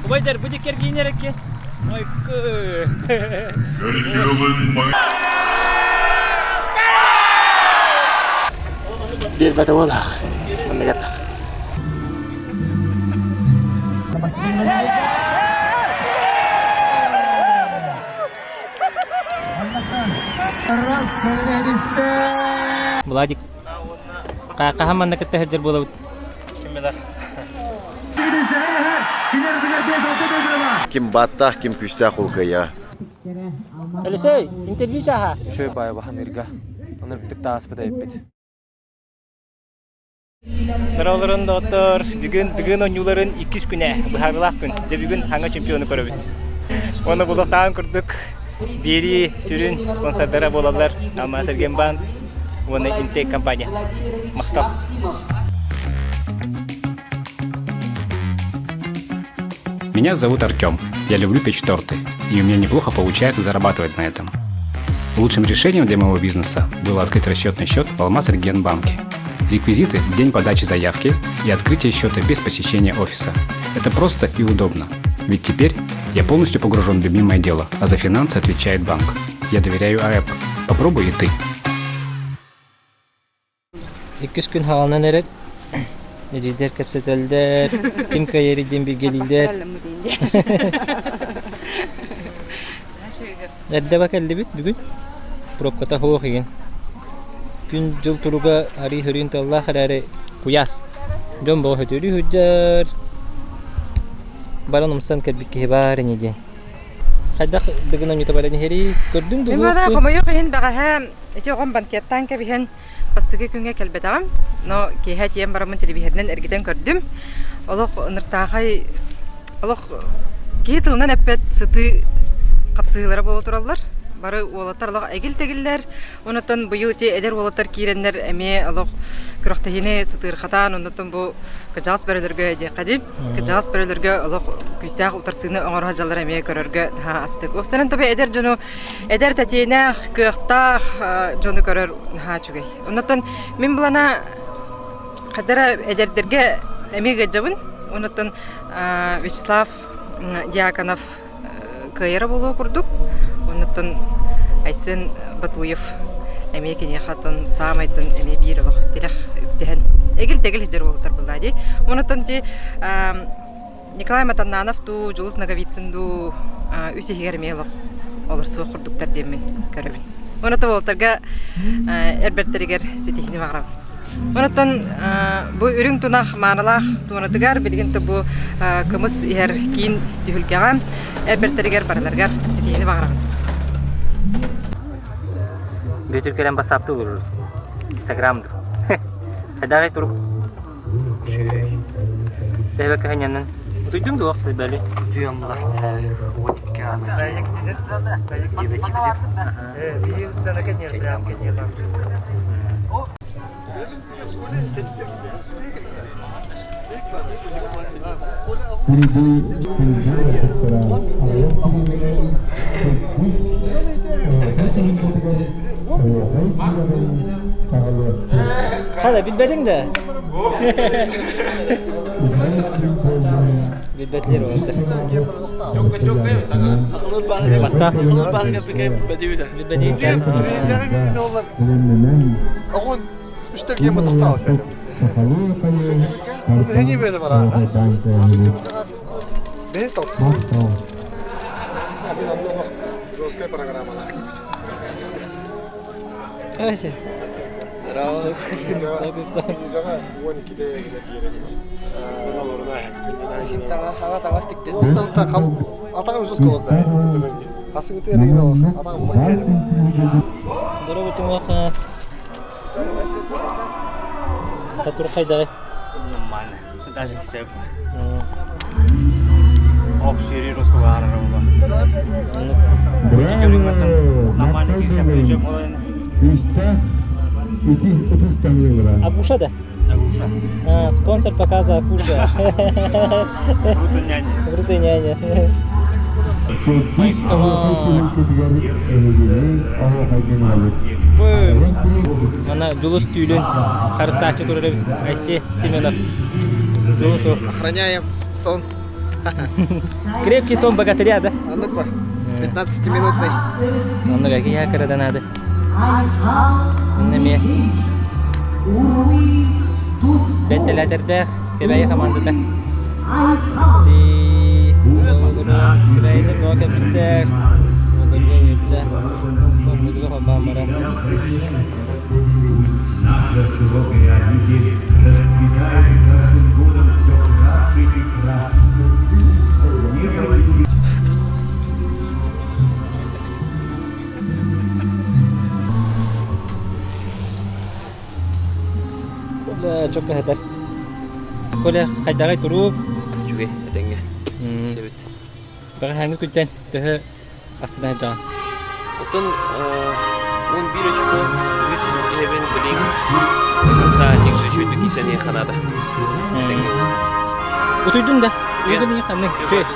Убайдар, бу диккер киинер эккен. Ойкы. Биэрбэтэ буолаах. Манныгар Владик, хаһан манна кытта сылдьар буолабыт? Ким бааттаах, ким күүстээх ол кыайа. Алексей, интервью чааһа. Үчүгэй баайы баһанырга. Онор тааспыт эппит. Дороолорун доҕоттор, бүгүн Дыгын оонньууларын иккис күнэ, быһаарыылаах күн. Дьэ бүгүн хаҥа чемпиону көрөбүт. Уонна булуохтааҕын курдук биэрии сүрүн спонсордара буолаллар Алмаас Эргенбаан уонна Интек компания. Махтал. Меня зовут Артем. Я люблю печь торты, и у меня неплохо получается зарабатывать на этом. Лучшим решением для моего бизнеса было открыть расчетный счет в Алмаз-Регионбанке. Реквизиты в день подачи заявки и открытие счета без посещения офиса. Это просто и удобно. Ведь теперь я полностью погружен в любимое дело, а за финансы отвечает банк. Я доверяю АЭП. Попробуй и ты. Иккис күн хаалынан эрэр. Эдьиийдэр кэпсэтэллэр, ким кыайар диэн билгэлииллэр. Эрдэ ба кэллибит бүгүн. Пробката суох игин. Күн-дьыл туруга арыы хөрүүн тыаллаах эрээри куйаас. Дьон бөҕө сөтүөлүү сылдьар. Баран умсан кэлбит киһи баар ини диэн. Хайдах дыгын оонньуута баран иһэрий? Көрдүҥ Мин хомойуох иһин бэҕэһээ ити оҕом банкеттаан кэбиһэн Бастакы күҥҥэ кэлбэтэҕим, но киэһэ тиийэн бараммын телевизорынан эргитэн көрдүм. Олох ыныртаахай, олох киһи тылынан эппэт сытыы хапсыһыылара буола тураллар. Бары уолаттар олох эгил-тэгиллэр. Онуттан быйыл ити эдэр уолаттар киирэннэр эмиэ олох күрэхтэһиини сытыырхатаан, оннуттан бу кыдьаҕас бөрөлөргө диэххэ дии. Кыдьаҕас бөрөлөргө олох күүстээх утарсыыны оҥоро сылдьаллар эмиэ көрөргө наһаа астык. Уопсайынан таба эдэр дьону эдэр тэтиэнэх, кыахтаах дьону көрөр наһаа үчүгэй. Оннуттан мин былана хадара эдэрдэргэ эмиэ ыалдьабын. Оннуттан Вячеслав Дьяконов кыайара буолуо курдук. Оннуттан Айсен Батуев эмиэ киниэхэ оттон саамайтан эмиэ биир олох тилэх үктэһэн эгил-тэгил сылдьар уолаттар буоллаа дии. Оннуттан ти Николай Матаннанов дуу, Дьулус Ноговицын дуу үс иһигэр эмиэ олох олорсуох курдуктар диэммин көрөбүн. Онон уолаттарга эрбэртэригэр ситиһини баҕарабын. Онон бу үрүҥ тунах маанылаах туонатыгар билигин бу кымыс иһэр киин түһүлгэҕэ эрбэртэригэр барыларыгар ситиһини баҕарабын. Бүөтүр кэлэн бассаапты олорор. Инстаграм ду. Хайдааҕай турук? Тэбэ кыһанньанан утуйдуҥ дуо бали? Утуйаммыла уотикка Хада билбэтиҥ да? Билбэтилэр уолаттар. Махта. Билбэтиҥ. Ася. Здорово, Тимоха. Татур хайдагай? Нормально. Даже кисеп. Ох, сири жестко баарара була. Нормально кисеп, Агуша да? Агуша. А, спонсор показа Акуша. Круто няня. Круто няня. Мана Дьулус түүлүн харыстааччы турар эбит Айси Семенов. Дьулус Охраняем сон. Крепкий сон богатыря, да? Оннук ба. 15-минутный. Оннук киһи кырадан наада. Онно эмиэ бэнтэлээтэрдээх Кэбээйи хамаандата. Си Кэбээйилэр бөҕө кэлбиттэр. Музыка холбоон баран. Наша широкая обитель расцветает с каждым годом все краше и краше. Не Коля чокка сытар. Коля хайдаҕай турук? Үчүгэй, этэҥҥэ. Себит. Бэҕэһээҥҥи күнтэн төһө астына сылдьаҕын? Оттон 11 очко үһүс иһэбин билиҥ до конца никже чуйдук киисэни ханаада. Этэҥҥэ. Утуйдуҥ да? Уйгын ханнык? Үчүгэй.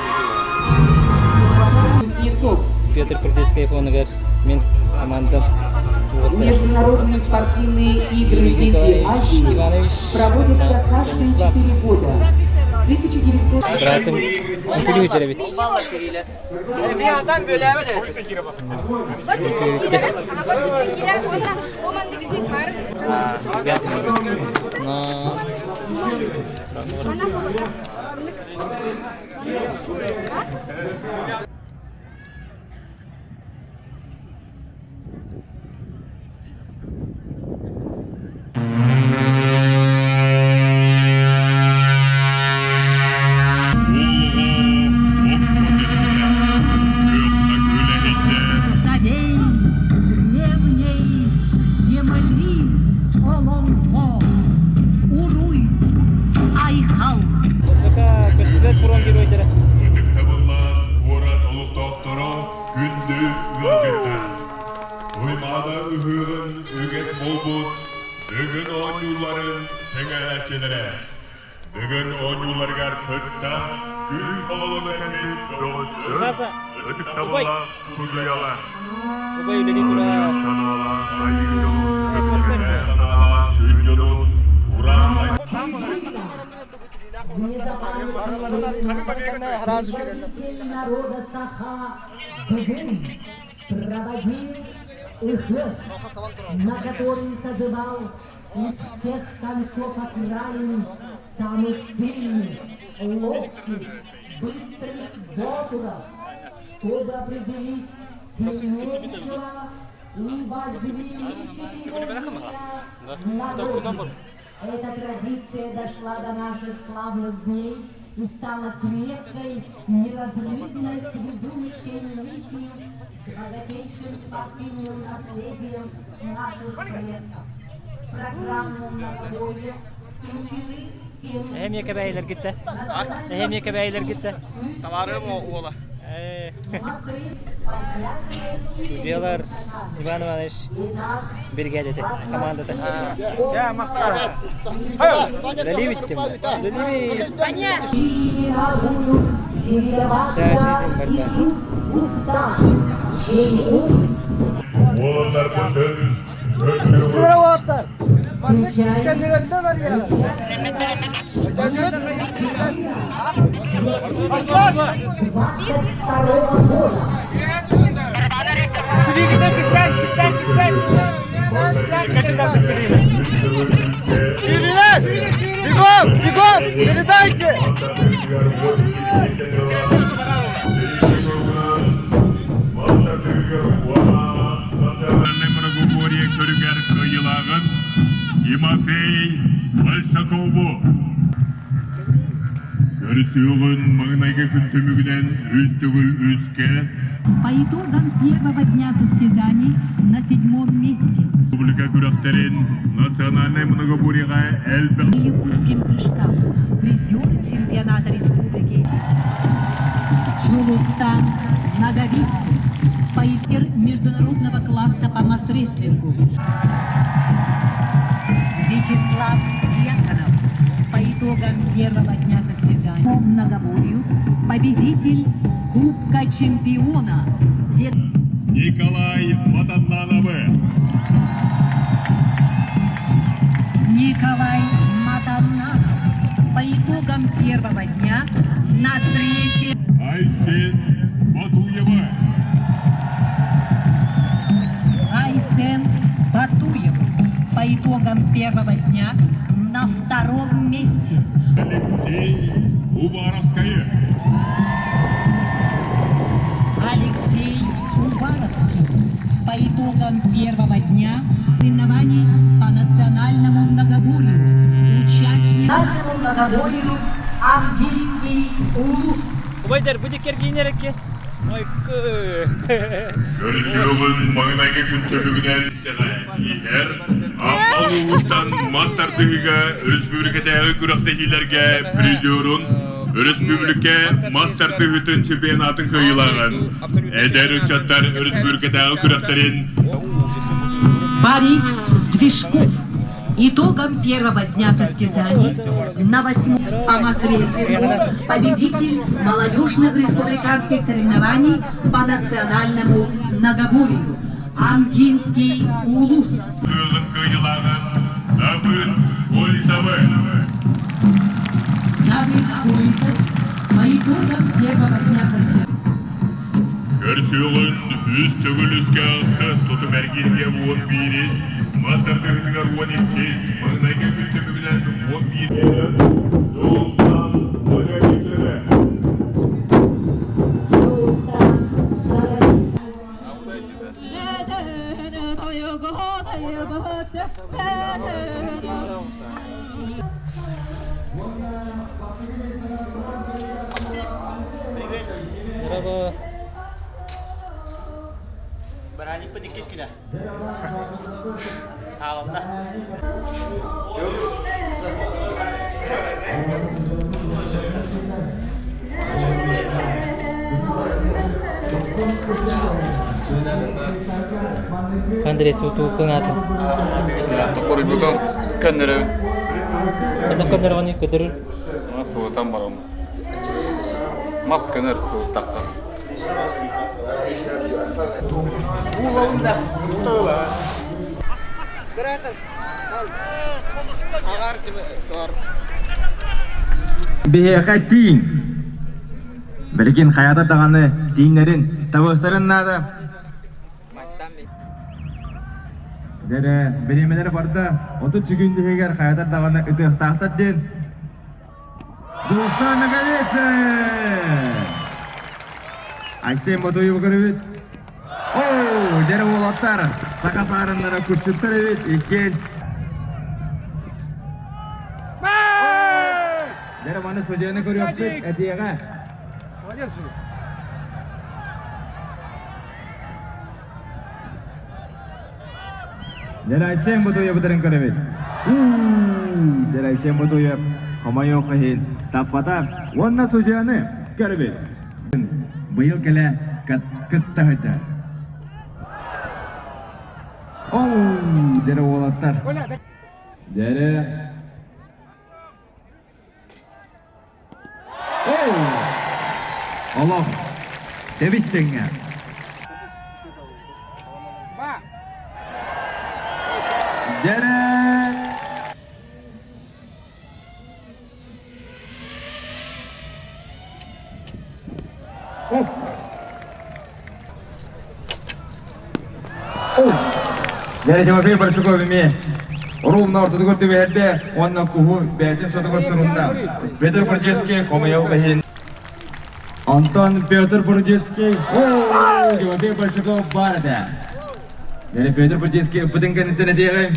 Петр Прудецкай фонугар мин командам Международные спортивные игры «Дети Азии» Иванович проводятся каждые 4 года. С 1900 Братым үҥкүлүү дьэрэбит. Но древней земли Олонхо, Уруй, Айхал. Пока көстүбэт фронт геройдара. Ытыктабыллаах куорат олохтоохторо күндү ыалдьыттар. Туймаада ыһыаҕын үгэс буолбут Дыгын оонньууларын сэҥээрээччилэрэ. Дыгын оонньууларыгар кытта күн хололун кэлбит доҕоччу Саса, ытыктабыллаах судьуйалар. Убай үлэлии турар. Санаалаах айыы дьонун көмүскэлэ санаалаах күн дьонун уран Народа Саха бүгүн проводил ыһыах, на который созывал из всех концов окраин самых сильных, ловких, быстрых ботров, чтобы определить сильнейшего и возвеличить его имя на родине. Эта традиция дошла до наших славных дней и стала крепкой, неразрывной связующей нитью с богатейшим спортивным наследием наших предков. В программу многоборья включены семь Эһэм кэбээйилэр гитте. Эһэм кэбээйилэр гитте. Табаарым уола. Судьялар Иван Иванович биригээдэтэ, командата. Үлэлиибит тем. Үлэлиибит. Вся жизнь борьба. Уолаттарбытын Уолаттар! Кэннилэриттэн арыйар. Күлүүгүтэ кистээн, кистээн, кистээн. Кистээн, Сүүрүүлэр! Бегом! Бегом! Передайте! Многоборье көрүгэр кыайыылааҕын Тимофей Большакову. Көрсүөҕүн маҥнайгы күн түмүгүнэн үс төгүл үскэ По итогам первого дня состязаний на седьмом месте Республика күрэхтэрин национальнай многоборьеҕа элбэх якутским прыжкам призер чемпионата республики Джулустан Наговицын, файтер международного класса по мас-рестлингу. Вячеслав Дьяконов по итогам первого дня состязаний по многоборью победитель Кубка чемпиона Николай Матаннановы. Николай Матаннанов по итогам первого дня На третьем. Айсен Батуева. Айсен Батуев по итогам первого дня на втором месте. Алексей Уваровская. Алексей Уваровский по итогам первого дня соревнований по национальному многоборью. Участник национальному многоборью Амгинский улус. Убайдар, бу диккергиинер экен. Ой, Көрсүөҕүн маҥнайгы күн түмүгүнэн иһэр Амма улууһуттан мас тардыһыыга өрөспүүбүлүкэтээҕи күрэхтэһиилэргэ призерун, өрөспүүбүлүкэ мас тардыһыытын чемпионатын кыайыылааҕын, эдэр ыччаттар өрөспүүбүлүкэтээҕи күрэхтэрин Борис Сдвижков. Итогом первого дня состязаний на восьмом по масс-рестлингу победитель молодежных республиканских соревнований по национальному многоборью Амгинский Улус. Кыылын кыайыылааҕын Давыд Колесовы. Давид Колесов по итогам первого дня состязаний. Көрсүөҕүн үс төгүл үскэ ахсыс тутум эргииргэ уон биирис, мас тардыһыытыгар уон иккис, маҥнайгы күн түмүгүнэн уон биир Дьулустан Ноговицыны. Merhaba. Бараниппыт иккис күнэ. Хааланна. Андрей, тутуу кыҥаатын. Токоруйбутун көннөрөбүн. Хайдах көннөрөҕүнүй көдөрүр? Сылытан бараммын. Мас көнөр сылыттахха. Биһиэхэ тииҥ. Билигин хайата даҕаны тииҥнэрин, табыахтарын наада. Дэрэ, бириэмэлэрэ барда, 30 секунд иһигэр хайатар даҕаны ытыахтаахтар диэн. Дьулустаан Ноговицын! Айсен Ботуев көрүбүт. Оо, дэрэ уолаттар, саха саарыннара кусчуттар эбит, иккиэн. Дэрэ маны судьуйаны көрүөхпүт, этиэҕэ. Дэрайсен Ботуевытарын көрөбүт. Дэрайсен Ботуев хомойуох иһин таппата уонна судьуйаны көрөбүт. Быйыл кэлэ кытта сылдьар. Оу, дэрэ уолаттар. Дэрэ Олох тэбис тэҥҥэ. Дэрэ! Оп! Дьэ, Тимофей Барсуков эмиэ ровно ортотугар түбэһэрдэ уонна куһу бэйэтин сотугар сурунна. Петр Бурдецкий хомойуох иһин. Онтон Петр Бурдецкий, о, Тимофей Барсуков баар этэ. Дьэ, Петр Бурдецкий ыппытын кэнниттэн этиэҕим.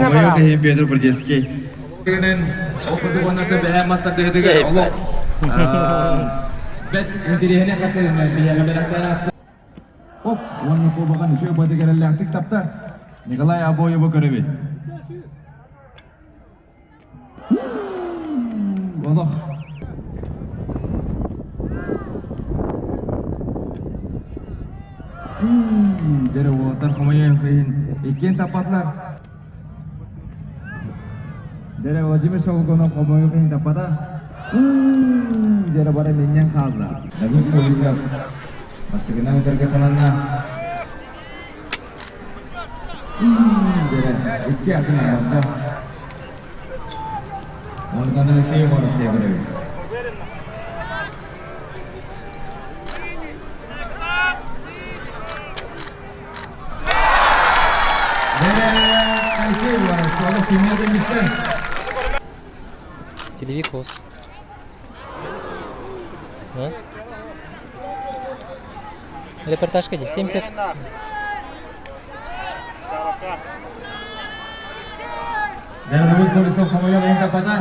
Хомойуох иһин Петр Бурдецкий. Ол курдук уонна бэһээ мас тардыһытыгар олох бэт интириэһинэй хатыһына биһиэхэ бэлэхтээн ааспыт. Оп, уонна куобаҕын үчүгэй быатыгар эрэллээхтик таптар. Николай Обоеву көрөбүт. Олох. Дere уолаттар хомойуох иһин иккиэн таппатылар. Дere Владимир Солгонов хомойуох иһин таппата. Дere бары минньэн хаалла. Давид Колесов бастакынан ытарга сананна. Икки атын аҕалда. Онтон Алексей Егоровскай көрөбүт. Алексей Егоровскай, олох кимҥэ да мистэн. Телевикос. Да? Репортажка где? 70. Давид Колесов хомойон эң таппата.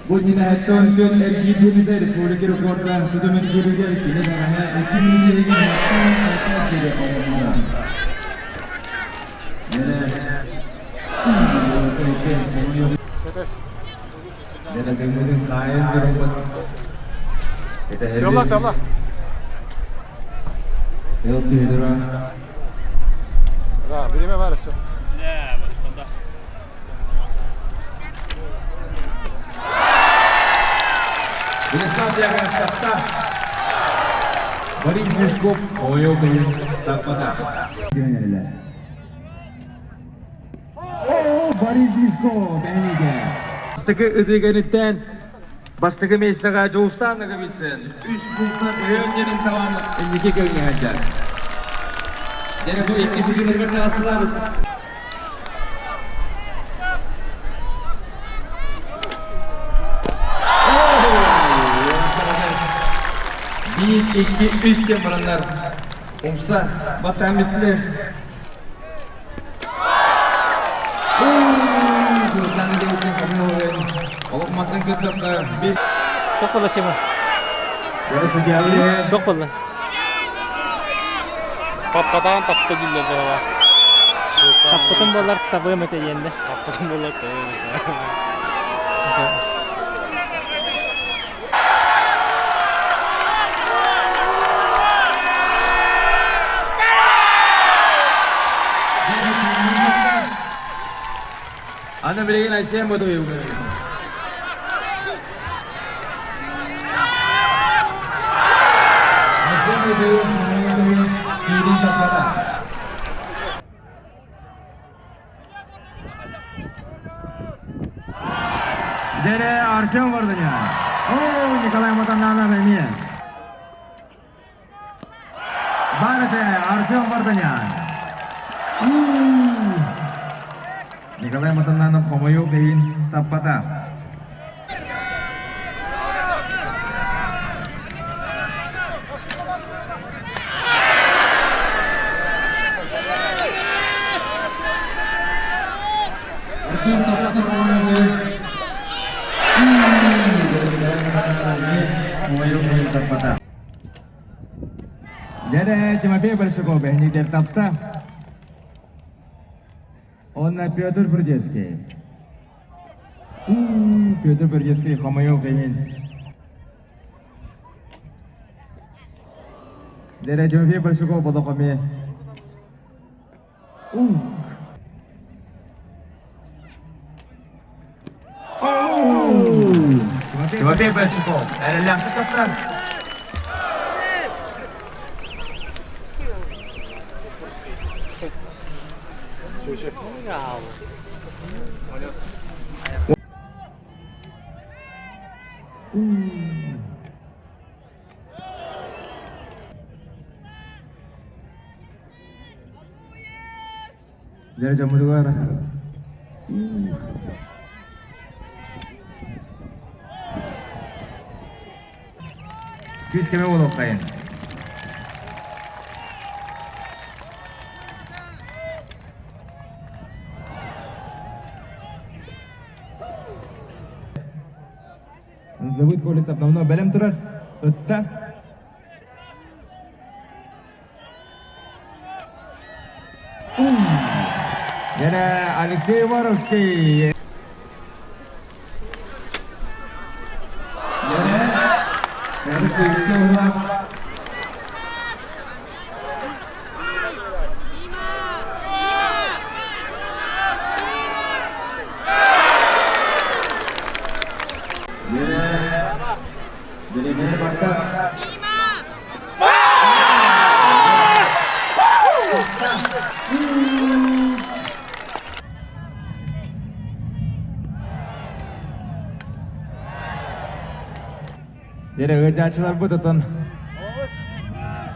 Бу иннинэ күн эргиирдиэнитэ республика рекорда тутум эргииригэр кини бэҕэһээ 2 мүнүүтэ иһигэр диэри оҥоһунна. Yolla yolla. Да, бириме бар өссө. Владислав Дьяконов тапта. Борис Бушков ойо кыйын таппата. О, Борис Бушков бэниге. Бастакы ытыганыттан бастакы миэстэҕэ Дьулустаан Ноговицын үс бултан өйөннөрүн табан инники көҥҥэ сылдьар. Дьэ бу иккис ытыыларыгар таҕыстылар. Биир, икки, үс диэн бараннар умса баттаан бистилэр. Олох мантан көрдөххө бес Туох буолла Сима? Туох буолла? Таппатаан тапта дииллэр баҕа. Таппытым буоллар табыам этэ диэннэ. Таппытым буоллар табыам этэ. Аны билигин Айсен Ботуев Айсен Ботуев киирин таппата. Дере Артем Варданян. О, Николай Матананов эмиэ. Барыте Артем Варданян. Николай Матананов хомойуох иһин таппата. Артем таппата хомойуох иһин таппата. Дьэ, Тимофей Большаков эһинитэр тапта. Онна Петр Прудецкий. У, Петр Прудецкий хомойуох иһин. Дьэ, Тимофей Большаков болохоми. У. Тимофей Большаков. Эрэллээхтик таптар. Дьэ дьоммутугар Күүс көмө буолуоххайын. Давыд Колесов давно бэлэм турар. Ытта. Yana Алексей Воровский. Дere ыалдьааччыларбыт отон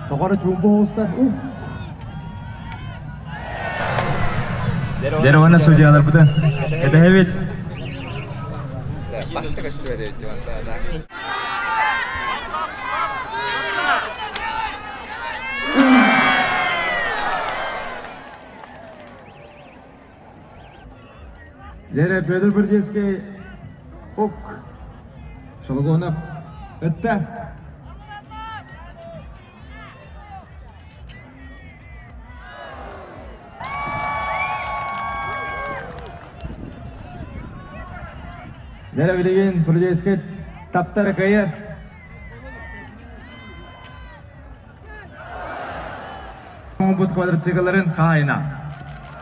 тоҕоро чуумпу оҕустар. Дere уонна судьяларбытын кэтэһэбит. Дere Петр Бердецкий ок Шологонов ытта. Дere билигин Бердецкий таптар кыайар. Оҥорбут квадроциклларын хаайына.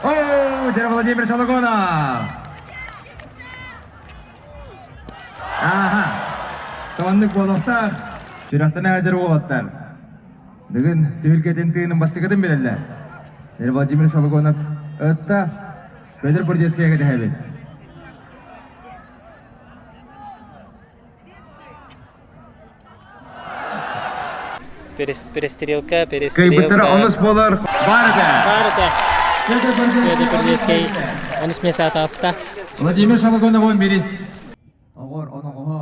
О, дьэ Владимир Шологонов! Ааха, тоннук буолуохтаах. Сүрэхтэнэ сылдьар уолаттар. Бүгүн түһүлгэтин тыынын бастакытын билэллэр. Дьэ Владимир Шологонов ытта Петр Бурдецкийга кэтэһэбит. Перестрелка, перестрелка. Кыайбыттара онус буолар. Баар этэ. Баар этэ. Петр Бердецкий онус миэстэ таҕыста. Владимир Шологонов 11. Оҕор оноҕоһо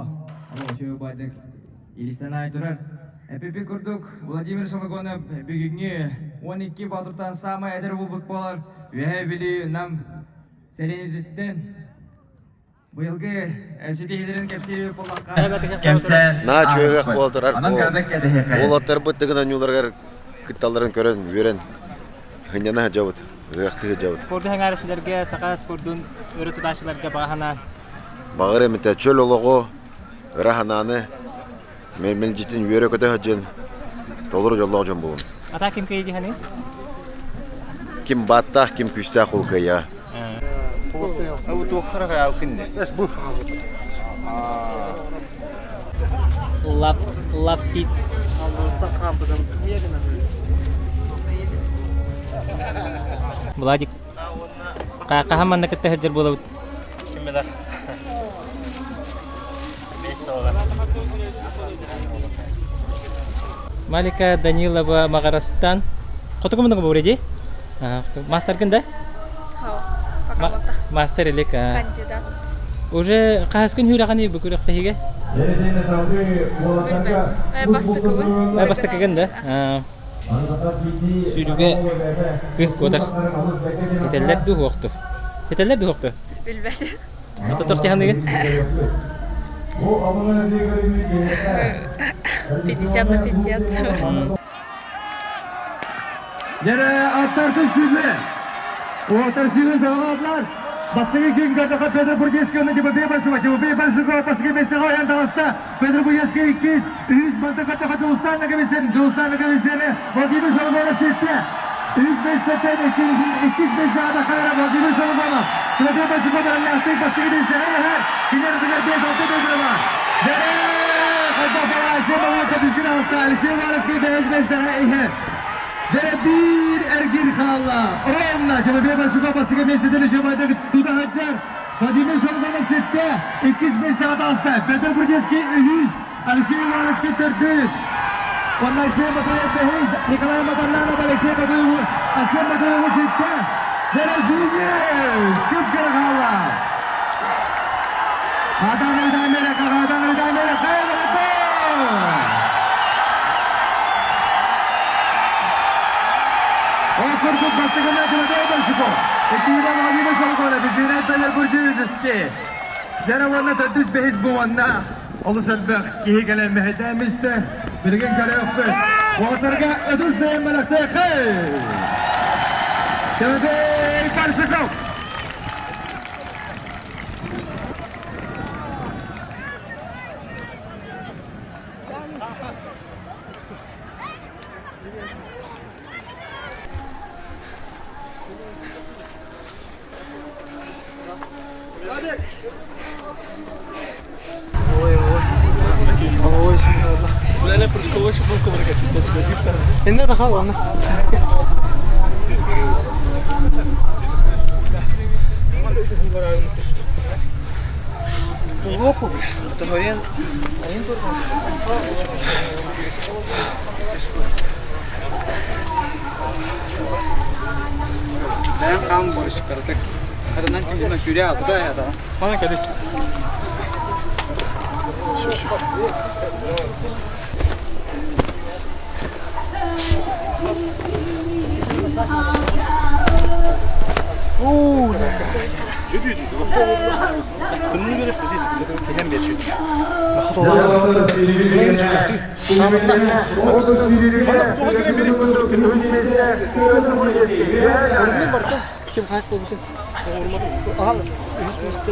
олох үчүгэй байдык илистэн турар. Эпипи курдук Владимир Шологонов бүгүҥҥү 12 боотуртан саамай эдэр уолбут буолар. Үөһээ Бүлүү Нам сэлиэнньэтиттэн Быйылгы ситиһиилэрин кэпсиир буоллахха кэпсээн Наа чүөһүөх буола турар. Онон кыратык кэтэһиэхэ. Уолаттарбыт тыгын оонньууларыгар кытталларын көрөн, үөрэн, сынньана сылдьабыт, ыһыахтыы сылдьабыт. Спорду сэҥээрээччилэргэ, саха спордун өрө тутааччыларга баҕа санаа. Баҕар эмитэ чөл олоҕу, ыра санааны мэлдьитин үөрэ-көтө сылдьан толору дьоллоох дьон буолун. Ата ким кыайыы дии саныыр? Ким бааттаах, ким күүстээх ол кыайыа. Love, love seats. Владик, хаһан манна кытта сылдьар буолабыт? Ким билэр? Малика Данилова Маҕарастан хотугу мунугу бур ди? Мастергын да? Мастер илик. Кандидат. Уже хаһыс күн хүүрэҕини бу күрэхтэһиигэ? Бастакыбын. Бастакыгын да? Сүүрүүгэ кыыс куотар. Этэллэр дуу суохту? Этэллэр дуу суохту? Билбэтим. Ото тохтиһаныгын? 50 на 50. Дьэрэ аттар түспүтэ. Уолаттар сүүрэн саҕалаатылар. Бастакы күн көрдөхө Петр Бургейский уонна Тимофей Большого. Тимофей Большого бастакы миэстэҕэ ойон таҕыста. Петр Бургейский иккис, үһүс мантан көрдөхө Дьулустаан Накамисен, Дьулустаан Накамисены Владимир Соломонов ситтэ. Үһүс миэстэттэн иккис миэстэҕэ таххалара Владимир Соломонов. Тимофей Большого бэриллээхтик бастакы миэстэҕэ иһэр. Кинилэр 5-6 метр бар. Дьэрэ! Хайдах бара Алексей Павлович түскүн аҕыста. Алексей Ивановский бэһис миэстэҕэ иһэр. Дьэрэ биир эргин хаалла. Ровно Тимофей Большаков бастакы миэстэтин үчүгэйдик тута сылдьар. Владимир Шоломонов ситтэ. Иккис миэстэҕэ таҕыста. Петр Брудецкий үһүс. Алексей Ивановский төрдүс. Уонна Алексей Матвеев бэһис. Николай Матаннанов Алексей Матвеев Алексей Матвеевы ситтэ. Дьэрэ финиш! Күп-күрэ хаалла. Хадан Америка, Хадан Америка, Ол курдук бастакы Тимофей Большаков, иккиһинэн Владимир Шолохов, үсүһүнэн Петр Бурдюзевский. Дьэ уонна төрдүс бэһис буоланна олус элбэх киһи кэлэн мэһэйдээн истэ. Билигин көрүөхпүт. Уолаттарга ытыс дэйэн бэлэхтиэхэй! Тимофей Большаков! Инне да хал аны. Ким хас болбутун? Ал, үһүс миэстэ.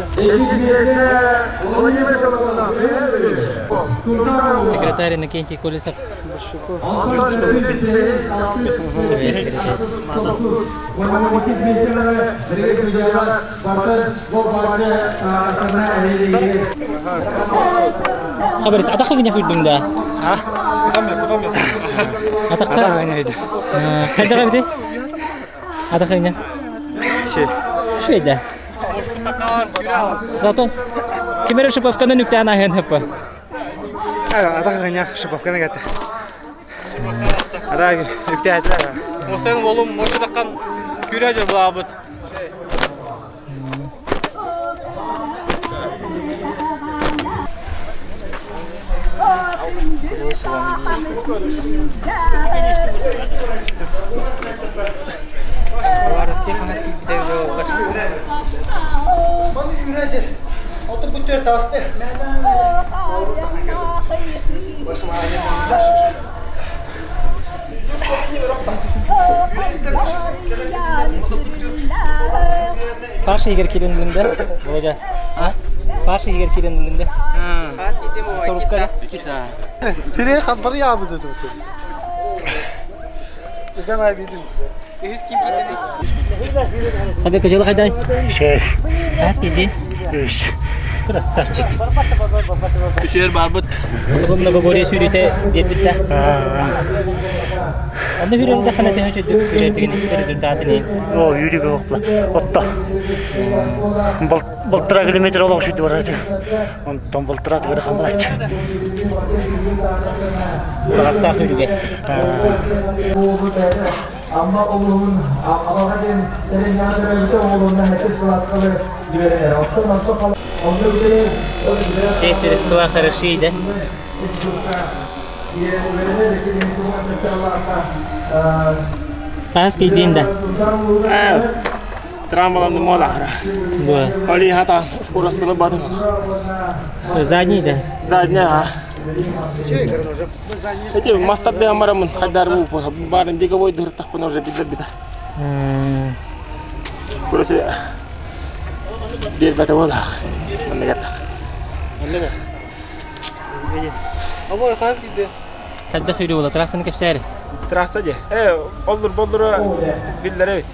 Секретарь Иннокентий Колесов. Хабарис, атахха гыня хуйдуң да? Атахха? Хайдаға бите? Атахха гыня? Шөй да. Зато кимере шиповканы нүктән аһын хыппы. Атах гыня шиповканы кәтте. Ата үктәтилер. Мостен олум мошудаккан күрә жыр булабыт. Барыски ханаски бите жоллар. Паша егер кирен билинде. Володя. А? Паша егер кирен билинде. Сорукка. Тире хампар ябы dedi. Үкән абидим. Хады кыжылы хайдай. Шей. Хас кидин. Үш. Красавчик. Үшер барбыт. Отогом многоборье сүүрүтэ биэрбит да. Онно хүрэрдэ хана төһө чөйдүк хүрэрдигин результатын О, юриге окла. Отта. Былтыра километр олох шүйді бар еді. Онтон былтыра түгері қамалач. Урагастаах үрүгэ. Все средства хороши, да? Пас кийдин да. Травмаланды мола. Буа. Али хата скорость было батын. Задний да. Задняя. а. Эти мастат бе амарамын хадар бу барым беговой дыртак пын уже биде биде. Короче, бер бата болах. Мында каттак. Мында. Абой хас кидде. Хадда хүрү була трассаны кепсәри. Трасса же. Э, олдур болдур биллер эбит.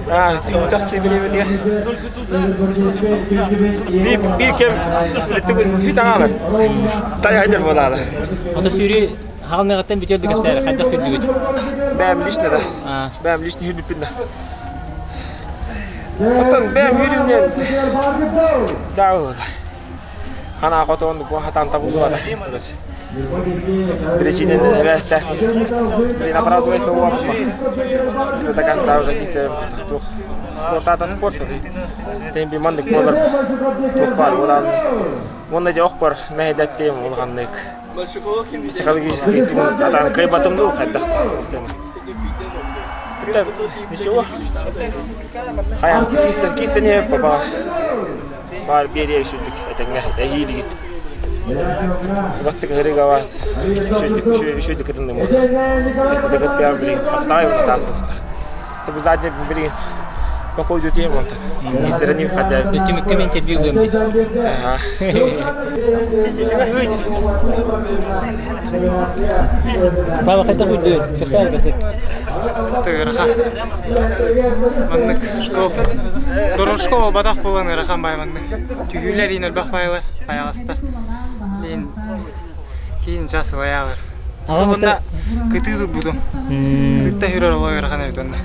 А, тутак биле бит. Би бир кем түгүн хүт аңалар. Тай айдыр болалы. Ото сүүрү хаалныгаттан бүтөрдү кепсәри. Хадда хүрдүгүт. Бәм лично да. А. Бәм лично хүрбүппүн да. Оттон бәм хүрүннен. Дау. Хана хотон бу хатан табылды да. Причина эбэстэ. Блин, оправдывайся уапма. До конца уже кисе тух. Спорт ата спорт. Тем би мандык болар. Тух бар болан. Онда же ох бар мәһдәттем улганнык. Психологический түгүн атан кайбатымды хайдакта сен. Это ничего. Хаян кисе кисе не баба. Бар бере шүдүк этеңге эхилигит. Бастык хырыгавас. Шүдүк шүдүк кытындым. Если дагыт блин, хапсай он тас бухта. Ты задний блин. Какой дутем он то. Если не входя. Түмүккө мен интервью ылыам ди. Ага. Слава хайда хүрдү. Кепсәри кырдык. Тыгырха. Маннык топ. Дорожко бадах болан ырахан бай маннык. Түһүлэр ин өлбөх байлар, аяғастар. Лин. Киин час сылайаалар. Онно кытыы турбутум. Кытытта хүрэр олоо ыарахан эбит онно.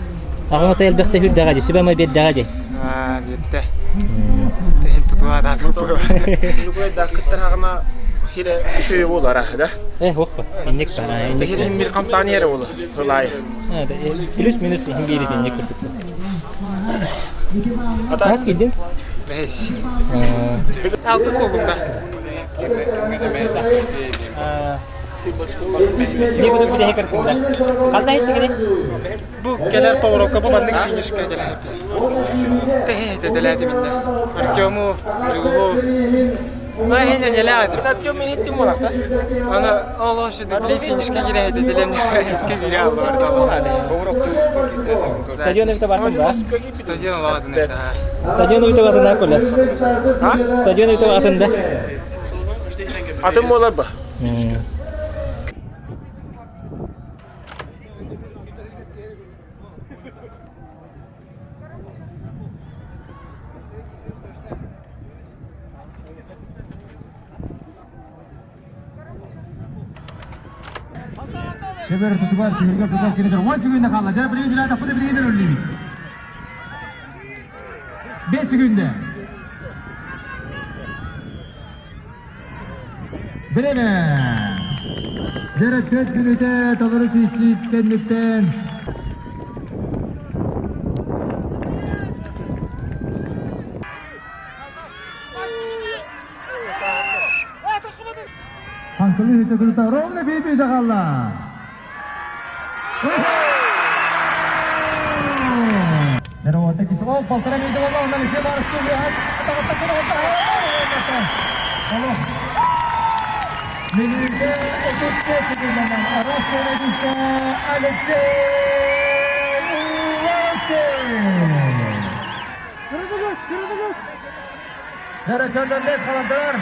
Аҕаҥ ото элбэхтэ хүрдэҕэ дии, сүбэ ама биэрдэҕэ дии. Аа, биэрбитэ. Тэһин тутуа даатым. Кыттар хаҕына хире үчүгэй буолар да. Э, уохпа. Инник ба. Инник. Хире бир хамсааны эрэ буолар. Сылай. Плюс-минус иһин биирит инник курдук. Таас киирдин? Бэс. Алтыс болдум да. Не буду бүтэһи кыртында. Қалда иттигини? Бу кэлэр поворотка бу маннык финишка кэлэһэппи. Тэһи тэлээтиминнэ. Артему, Дьулуһу. Наһин нелээтим. Артем мен иттим болакта. Аны ол ошо били финишке кирэһити тилен иске бире аллар. Стадион эбите бартын ба? Стадион лаатын это. Стадион эбите бартын да коля. Стадион эбите бартын да. Атым болар ба? Кебер тутугар сиһиргэр тутас кинитер 10 секунда хаалла. Дьэ билигин дьүлэ тахпыты билигин өллүбүт. 5 секунда. Время. Дьэ 4 мүнүүтэ толору киирсиит кэнниттэн Хаҥкылыы үтэ ровно биир хаалла. Неровата Киселов полтора минута болла, оннан Алексей Барский Минүүтэ 35 секунданан Росгвардейска Алексей Уваровский! Дөрөтөндөн халадыр.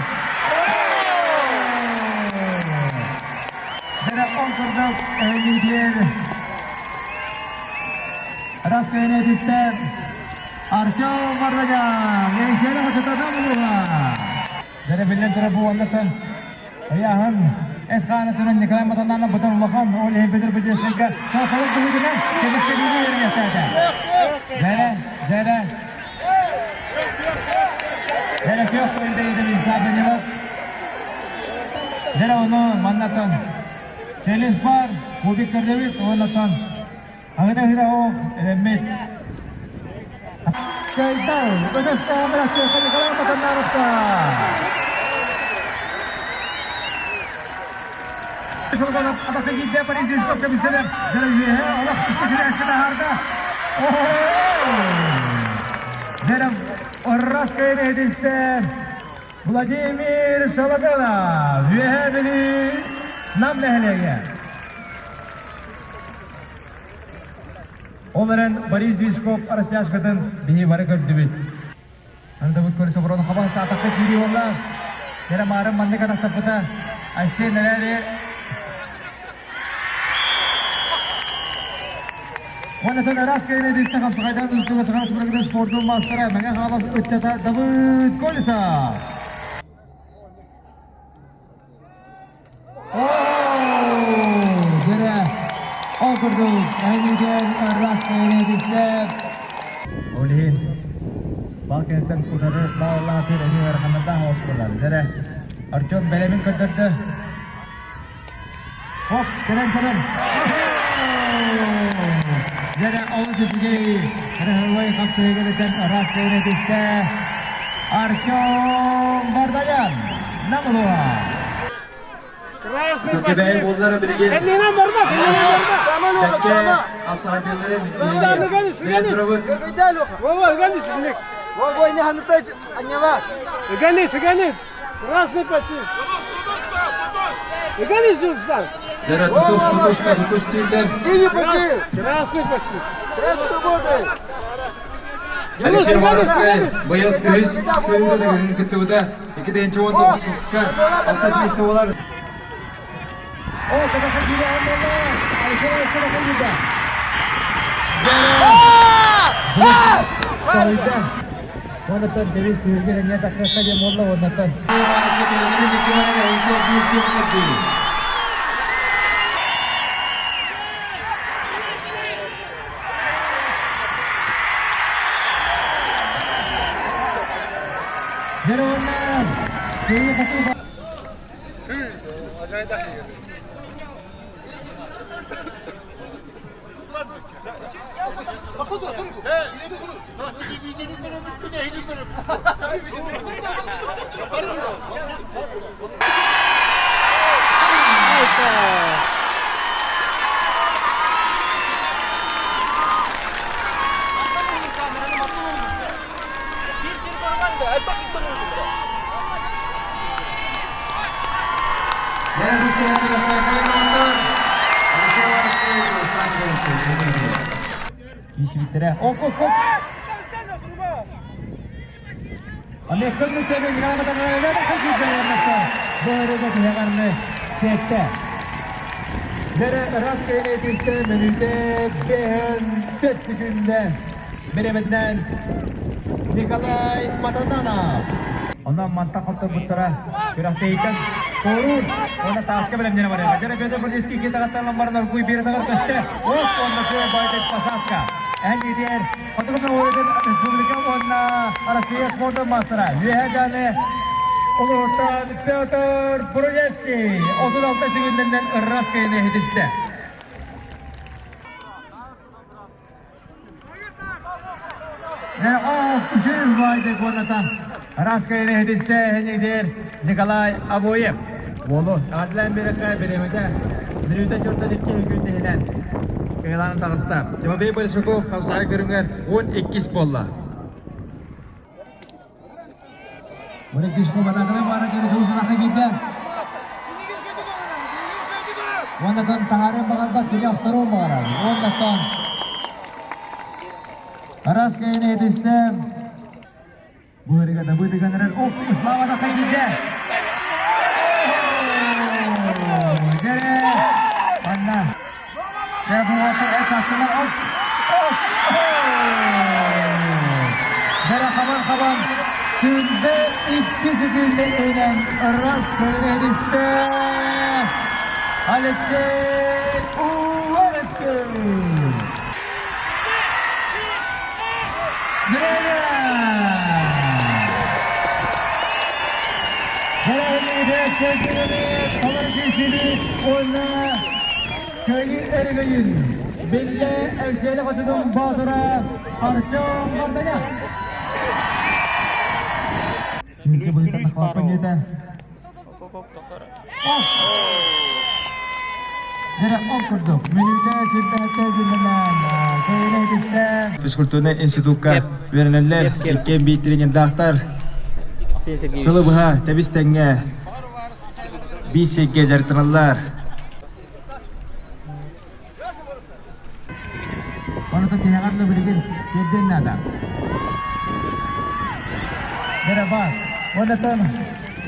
Дөрө он курдук эһиниитиэр Раскайнетиттен Артем Варданян Эйсиэли хочототон улууһа. Дөрө биллэн турар бу уоннаттан ыйааһын эт хаанытынан Николай Матананов бутан улахан ол иһин Петр Петровичка саасалык быһыытынан көмүскэбиини үөрүйэхтээтэ. Дьэрэ, дьэрэ, Дьэрэ күөх көйдөйдөн Исабаневов. Дьэрэ ону маннатан Челис бар, кубик көрдөбүт, уоннатан Агына хира ох, эрэммит. Кайдал, өтөстө Амрастеха Николай Матаннаровка. Шолгонов атака киирдэ Борис Юшков көмүскэлэр. Дьэрэ үөһэ олох икки сирээскэ таһаарда. Дьэрэ Раскайын иһитистэ Владимир Сологанов. Үөһээ Бүлүү Нам нэһилиэгэ. Ол эрэн Борис Движков растяжкатын биһи бары көрдүбүт. Андабыт көрүсэ оборону хабаста атакка киирии буолла. Кэрэ маарын маннык атахтаппыта. Айсен эрээри Уонна ыраас кэлин эдистэ хапсаҕайдаан устуга Саха Республикатын спордун маастара Мэҥэ Хаҥалас ыччата Давыд Колесов. Дьэрэ, ол курдук эһиги ыраас кэлин эдистэ Ол иһин Балкентэн утары бааллаатыр эмиэ ыараханнардаах оҕус буолар. Дьэрэ, Артем бэлэмин көрдөрдө. Хоп, кэлэн кэлэн. Дьэрэ, олус үчүгэй кыраһыабай хапсыһыгырытан ыраас кэлин түстэ. Артем Варданян, Намылуа. Красный пассив. Кэннинэн барба, кэннинэн барба. Ыганис, ыганис. Красный пассив. Ыганис Юлстан. Синий пассив. Красный пассив. Красный работает. Алексей Уваровскай быйыл үһүс сылга да кыттыбыта. 2019-ка алтыс миэстэ буолар. Оннуттан Дэвид түһүлгэ эмиэ таккыахха диэн буолла, оннуттан. Киисибиттэрэ. Оп, оп, оп! Николай Матананов. Онон мантан хотторбуттара күрэхтэһииттэн туоруур уонна тааска бэлэмнэнэ барыаҕа. Дьэ, Петр Борисович киитаҕыттан ламбарын оргууй биэрэтэгэр көстө. Оп, уонна күө байтек посадка. Эн иитиэр Хотугу Норуотун Республика уонна Россия спордун маастара Үөһээ Дьааны улууһуттан Петр Бурулевский 36 секундэннэн ырраас кыайыыны иһитистэ. Ыраас кыайыыны иһитистэ иһинигдир Николай Абуев. Уолу Адлан бирэхэ бириэмэтэ мүнүүтэ 42 күн иһинэн кыайылаан таҕыста. Тимофей Большаков хапсаҕай көрүҥэр 12 буолла. Борис атааканы баара дьону дьулусалаха киирдэ. Уоннатон таһаарыан баҕарбат кини охторуон баҕарар. Уоннатон Араас кыайыны иһитистэ. Бу өрүгэ Давыдыган эрэр. Оп, Слава да хайдыда. Дьэрэ! Манна. Дьэ, бу уоттар эт астылар. Оп! Оп! Дьэрэ хабан-хабан сүүрбэ икки секүндэ иһинэн ырас көрүнэ Алексей Уваровский! Кыайыы өрөгөйүн биллэ Эҥсиэли хочотун боотура Артем Мартанян. Күлүс пара. Физкультурнай институкка үөрэнэллэр, иккиэн биир тренердаахтар. Сылы быһа тэбис тэҥҥэ биир сиргэ дьарыктаналлар. Онута тиһэҕэр да билигин тиэрдиэн наада. Дэрэ баар. Онтон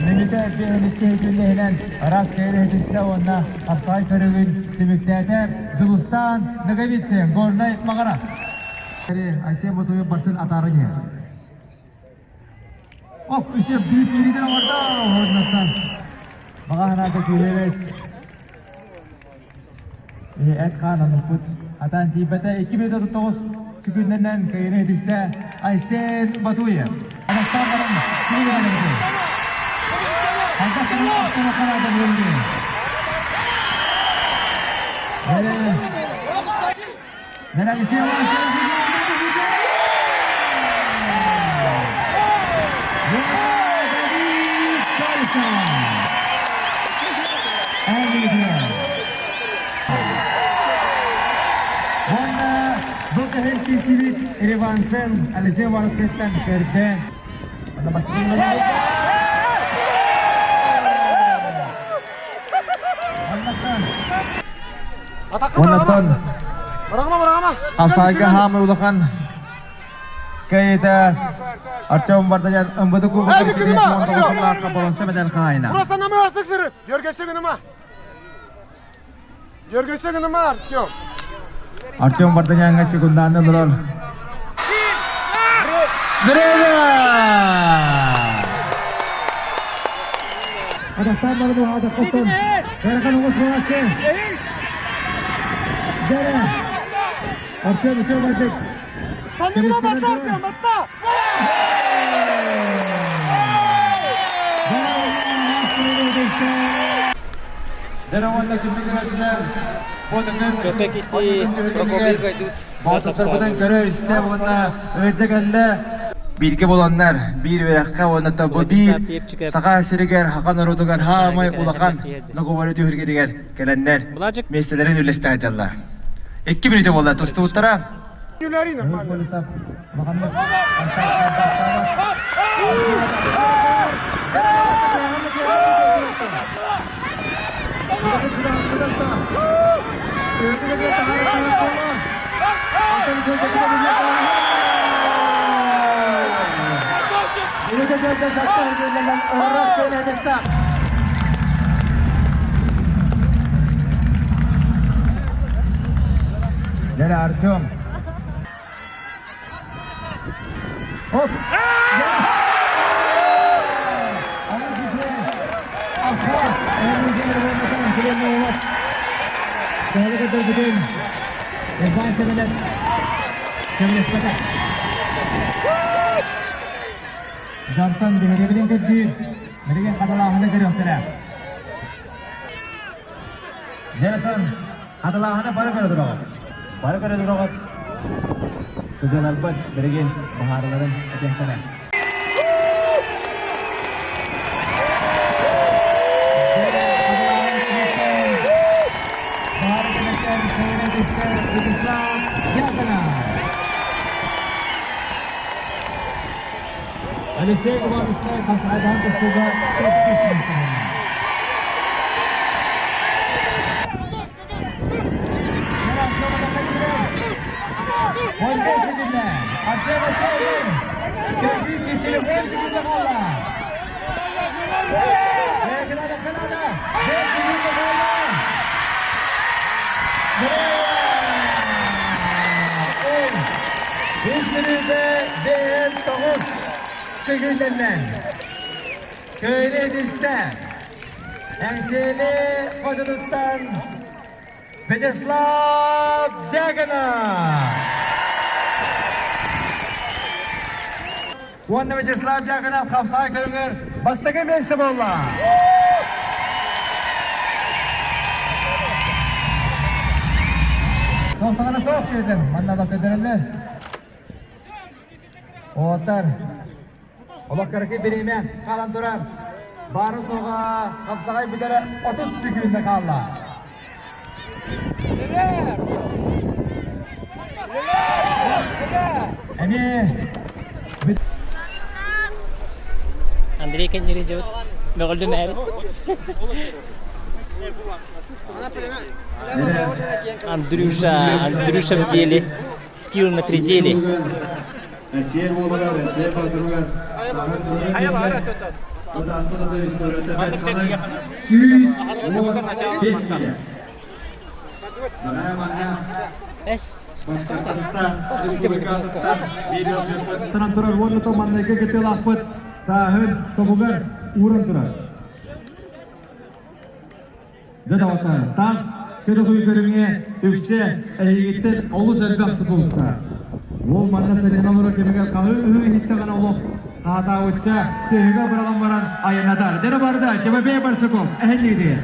мүнүүтэ биэһин күннэһинэн араас кэйрэһитистэ уонна хапсаҕай көрүҥүн түмүктээтэ Дьулустаан Ноговицын, Горнай Маҕарас. Айсен Ботуев бартын атааран иһэр. Оп, үчү биир киириитин оҥордо. Уоннаттан баҕа санаата күүһүрэр. Эт хаан анныппыт. Атаан тиийбэтэ 2 9 секундэнэн кыайыыны ситистэ Айсен Батуев. Атахтаан баран сиригэ Бу кэһин киирсибит Ревансен Алексей Варскайтан көрдө. Оннотон Хапсаайга хаамыр улахан кыайыыта Артем Варданян МВД кубогын 2019 боронса медаль хаһаайына. Просто намы сырыт. Йөргөсө гыныма. Йөргөсө гыныма, Артем. Артем Варданяҥҥа секундааны олорор. Время! Атахтаан барбы атахтан. Дархан оҕус буолааччы. Дара. Артем үчүгэй бардык. Санныгына батта, Артем, батта! Чөкө киси Прокопий Гайдут Боотурдарбытын көрө-истэ уонна ыалдьа кэллэ. Бииргэ буоланнар, биир үөрэххэ уонна тобу биир Саха сиригэр, Хаха норуотугар хаамай улахан договоры түһүлгэтигэр кэлэннэр миэстэлэрин үллэстэ сылдьаллар. Икки мүнүүтэ буолла тустубуттара. Дьэ, Артем. Оп! Дьонтон биһирэбилин көрдүүр, билигин хатылааһыны көрүөхтэрэ. Дьонтон хатылааһыны бары көрө тураҕыт. Бары көрө тураҕыт. Сыдьаларбыт билигин баһаарыларын этиэхтэрэ. Алексей Ивановскай хасаадаан тустууга төрдүс миэстэни. Кыайыы түстэ! Эҥсиэли хотунуттан Вячеслав Дьяконов! Уонна Вячеслав Дьяконов хапсаҕай көрүҥэр бастакы миэстэ буолла! Туохтаҕына суох диэтим, манна да көрдөрөллөр. Уолаттар, Олох кыракый бириэмэ хаалан турар. Баара суоҕа хапсаҕай бүтэрэ 30 секунда хаалла. Эмиэ Андрей кэннери дьыбыт мөҕүллүм ээр. Андрюша, Андрюша в деле. Скилл на пределе. Турар уонна манныгы кытыылаахпыт тааһын тобугар ууран турар. Дьэ доҕоттоор, таас көтөҕүү көрүҥэ үксэ эһигиттэн олус элбэх тутулуктаах. Уол манна сынньана олорор кэмигэр хаһыы-ыһыы иһиттэҕинэ олох хаатаабычча төһүгэ быраҕан баран айаннатар. Дьэ барда, Тимофей Барсуков эһэллиир.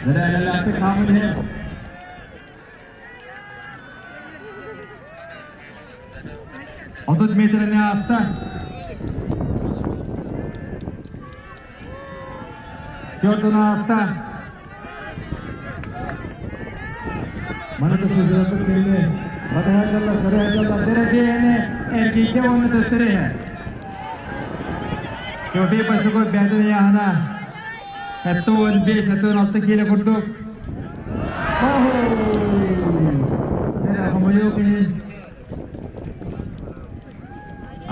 Дьэ, хаамын иһэр. 30 метрини ааста. Төрдүн ааста. Маны тусуһуйаппыт кэлли. Батыһааччылар, көрөөччүлэр дэрэбиэни эргийдэ уонна төттөрү иһэр. Тимофей Барсуков бэйэтин ыйааһына 75-76 киилэ курдук. Хомойуох иһин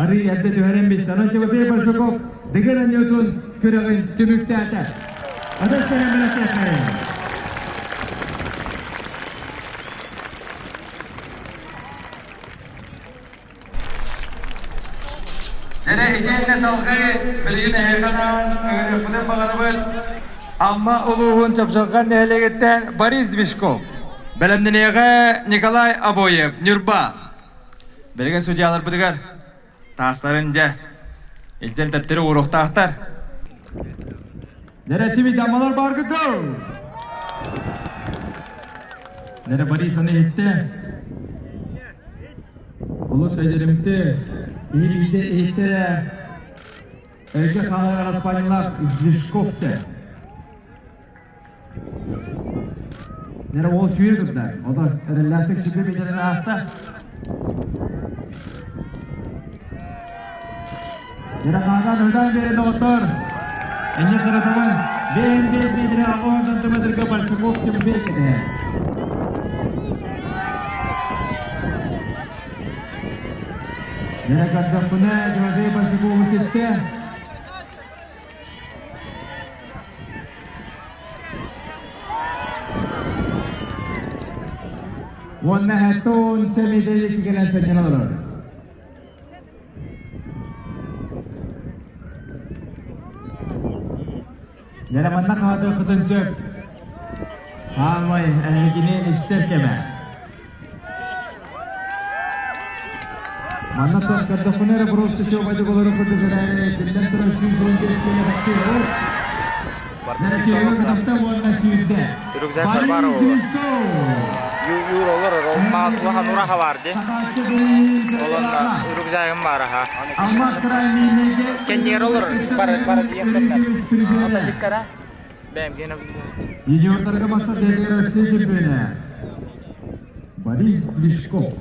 Арый эрдэ түһэрэн биста. Онон Тимофей Барсуков дыгын анньыытын күрэҕин түмүктээтэ. Атын сэрэммэлэттиэххэйин. Дьэ итиэннэ салгыы билигин эһиэхэ ыҥырыахпытын баҕарабыт Амма улууһун Чапчылҕан нэһилиэгиттэн Борис Движков, бэлэмнэниэҕэ Николай Обоев, Ньурба. Билигин судьяларбытыгар таастарын дьэ илдьэн тэптэрэ ууруохтаахтар. Нэрэ дамалар баргытыл! Нэрэ Борис аны иһиттэ. Олус эдеримти, иһит иһиттэрэ Өйгө хаалар араспаанньалаах Сдвижковте. Нэрэ уол сүүрэ турда. Ото эрэллээхтик сүргэ биэрэн ааста. Нэрэ хаатан ыһытан биэрэн доҕоттор. Энньэ саратабын. 5 метрэ 10 сантиметрга Большаков Тимофей кэтэһэр. Нэрэ көрдөхпүнэ Тимофей Большакову ситтэ. Уонна 70 метрге кэлэн сынньана олорор. Дьэ манна хаатыаххытын сөп. Хаамай эһигини истэр кэмэ. Манна тох көрдөххүнэ эрэ просто сиобайдык олорор курдук эрээри, биллэн турар 115 киилэ баттыыр. Нэрэтиэгэ кытахта уонна сүүрдэ. Рюкзактар бар Борис ол. Гришко! Юр олор ол улахан ураха бар ди. Олонна рюкзагым бар аха. Алмаз крайнейге Кеннер олор бар бар диэхтэрнэр. Ата Бэм гена Юниордарга мастер ДД Россия чемпионы Борис Гришков.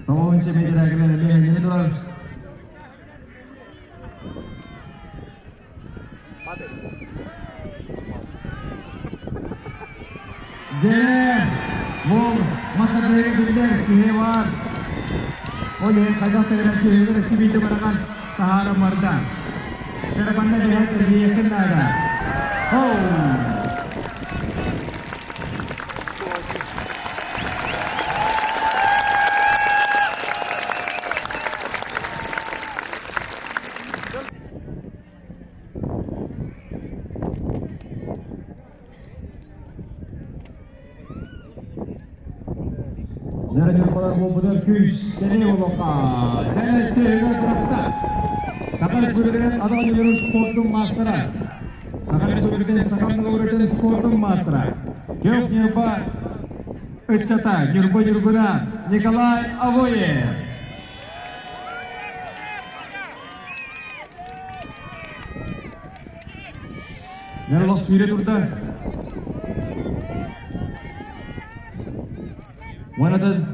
Тоҕуһунча метрагынан эмиэ эмиэ турар. Дьэ, ол масардарыгар биллэр сиһи бар. Ол иһин хайдах да гынан түһүгэр сибиити бараҕан таһааран барда. Дьэ, манна биһэн эргийиэххин наада. Оу! Ньурбалар буолбутар күүс сэрии олохха Дэлэттиһигэр бырахта. Саха Республикатын Адан Юлерун спордун маастара. Саха Республикатын Саха Норуотун спордун маастара. Көх Ньурба ыччата Ньурба Ньургуна Николай Авоев. Нерлох сүүрэ турда. Уонатын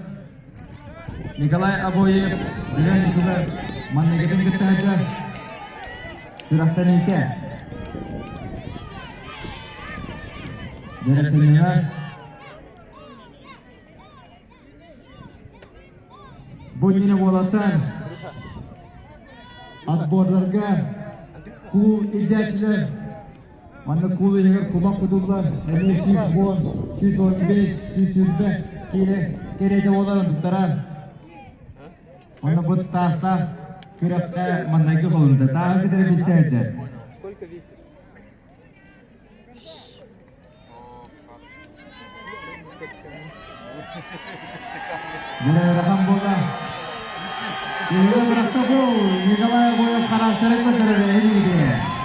Николай Обоев бүгэн итилэр манныгытын кыттааччы сүрэхтэниитэ. Дьэрэ Бу иннинэ уолаттар отбордарга куул илдьээччилэр манна куул иһигэр кумах кутуллар эмиэ 110, 115, 120 киилэ кэриэтэ буолар онтуктара. Онно бу таастаах күрэххэ маннайгы холунда. Тааһы кытары билсээччи. Сколько весит? Ыарахан буола. Илья Бырахтабыл, Николай Обоев характера көтөрөр эһиги.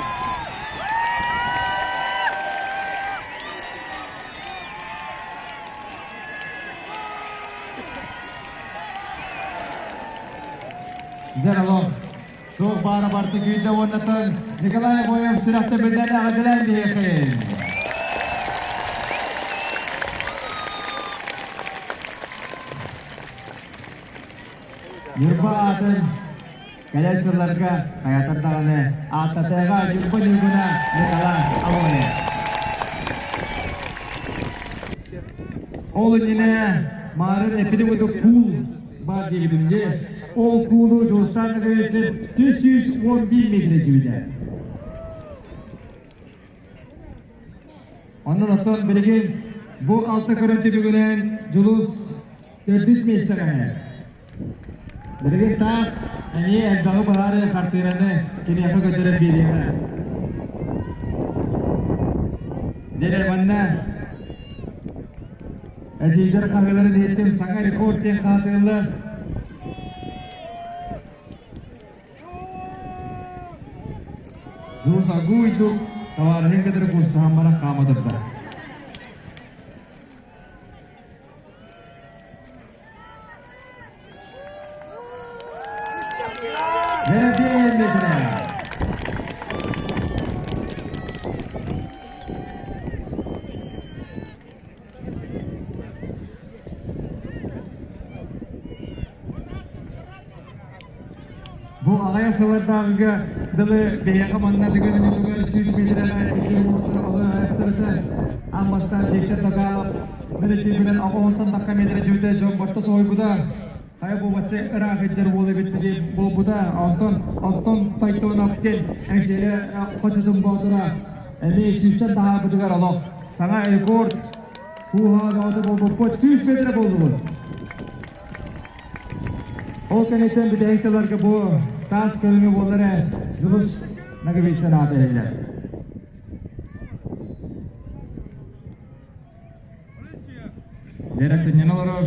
Дьэ, Туох баара барыта күүтэ уоннатан Николай Обоев сүрэхтэ биллэн эҕэрдэлээн биһиэхин. Ньурба аатын кэлэр сылларга хайатар даҕаны ааттатыаҕа Ньурба Ньургуна Николай Обоев. Ол иннинэ маарын эппитим курдук куул баар диэбитим дии. Ол куулу Дьулустаан Ноговицын 311 метрэ дьүүдэ. Онон оттон билигин бу алта көрөн түмүгүнэн Дьулус төрдүс миэстэҕэ иһэр. Билигин таас эмиэ элбэҕи баһаары хартыынаны киниэхэ көтөрөн биэриэҕэ. Дьэ манна Эдьиийдэр хаһыыларын иһиттим саҥа рекорд диэн хаатыыллар. Дьулус агуйдук табаарыһын кытары куустаһан баран хаама турда. Бу аҕыйах сыллардааҕыга дылы биһиэхэ манна Дыгын оонньуутугар 100 миэтэрэлээх икки уолаттар олорон аан бастаан Виктор Докалов бэлэтиибинэн оҕоһунтан тахха миэтэрэ дьүтэ дьон барта соһуйбута. Хайа буолбачча ыраах илдьэр уол эбит буолбута. Онтон оттон Тайтонов диэн Эҥсиэли хочотун боотура эмиэ сүүстэн таһаарбытыгар олох саҥа рекорд кууһаҕа бөҕөтө буолбуппут 100 миэтэрэ буоллубут. Ол кэнниттэн бүтэһик сылларга бу таас көрүҥэ буолар ээ, Дьулус Ноговицын аата иһиллэр. Лера сынньана олорор.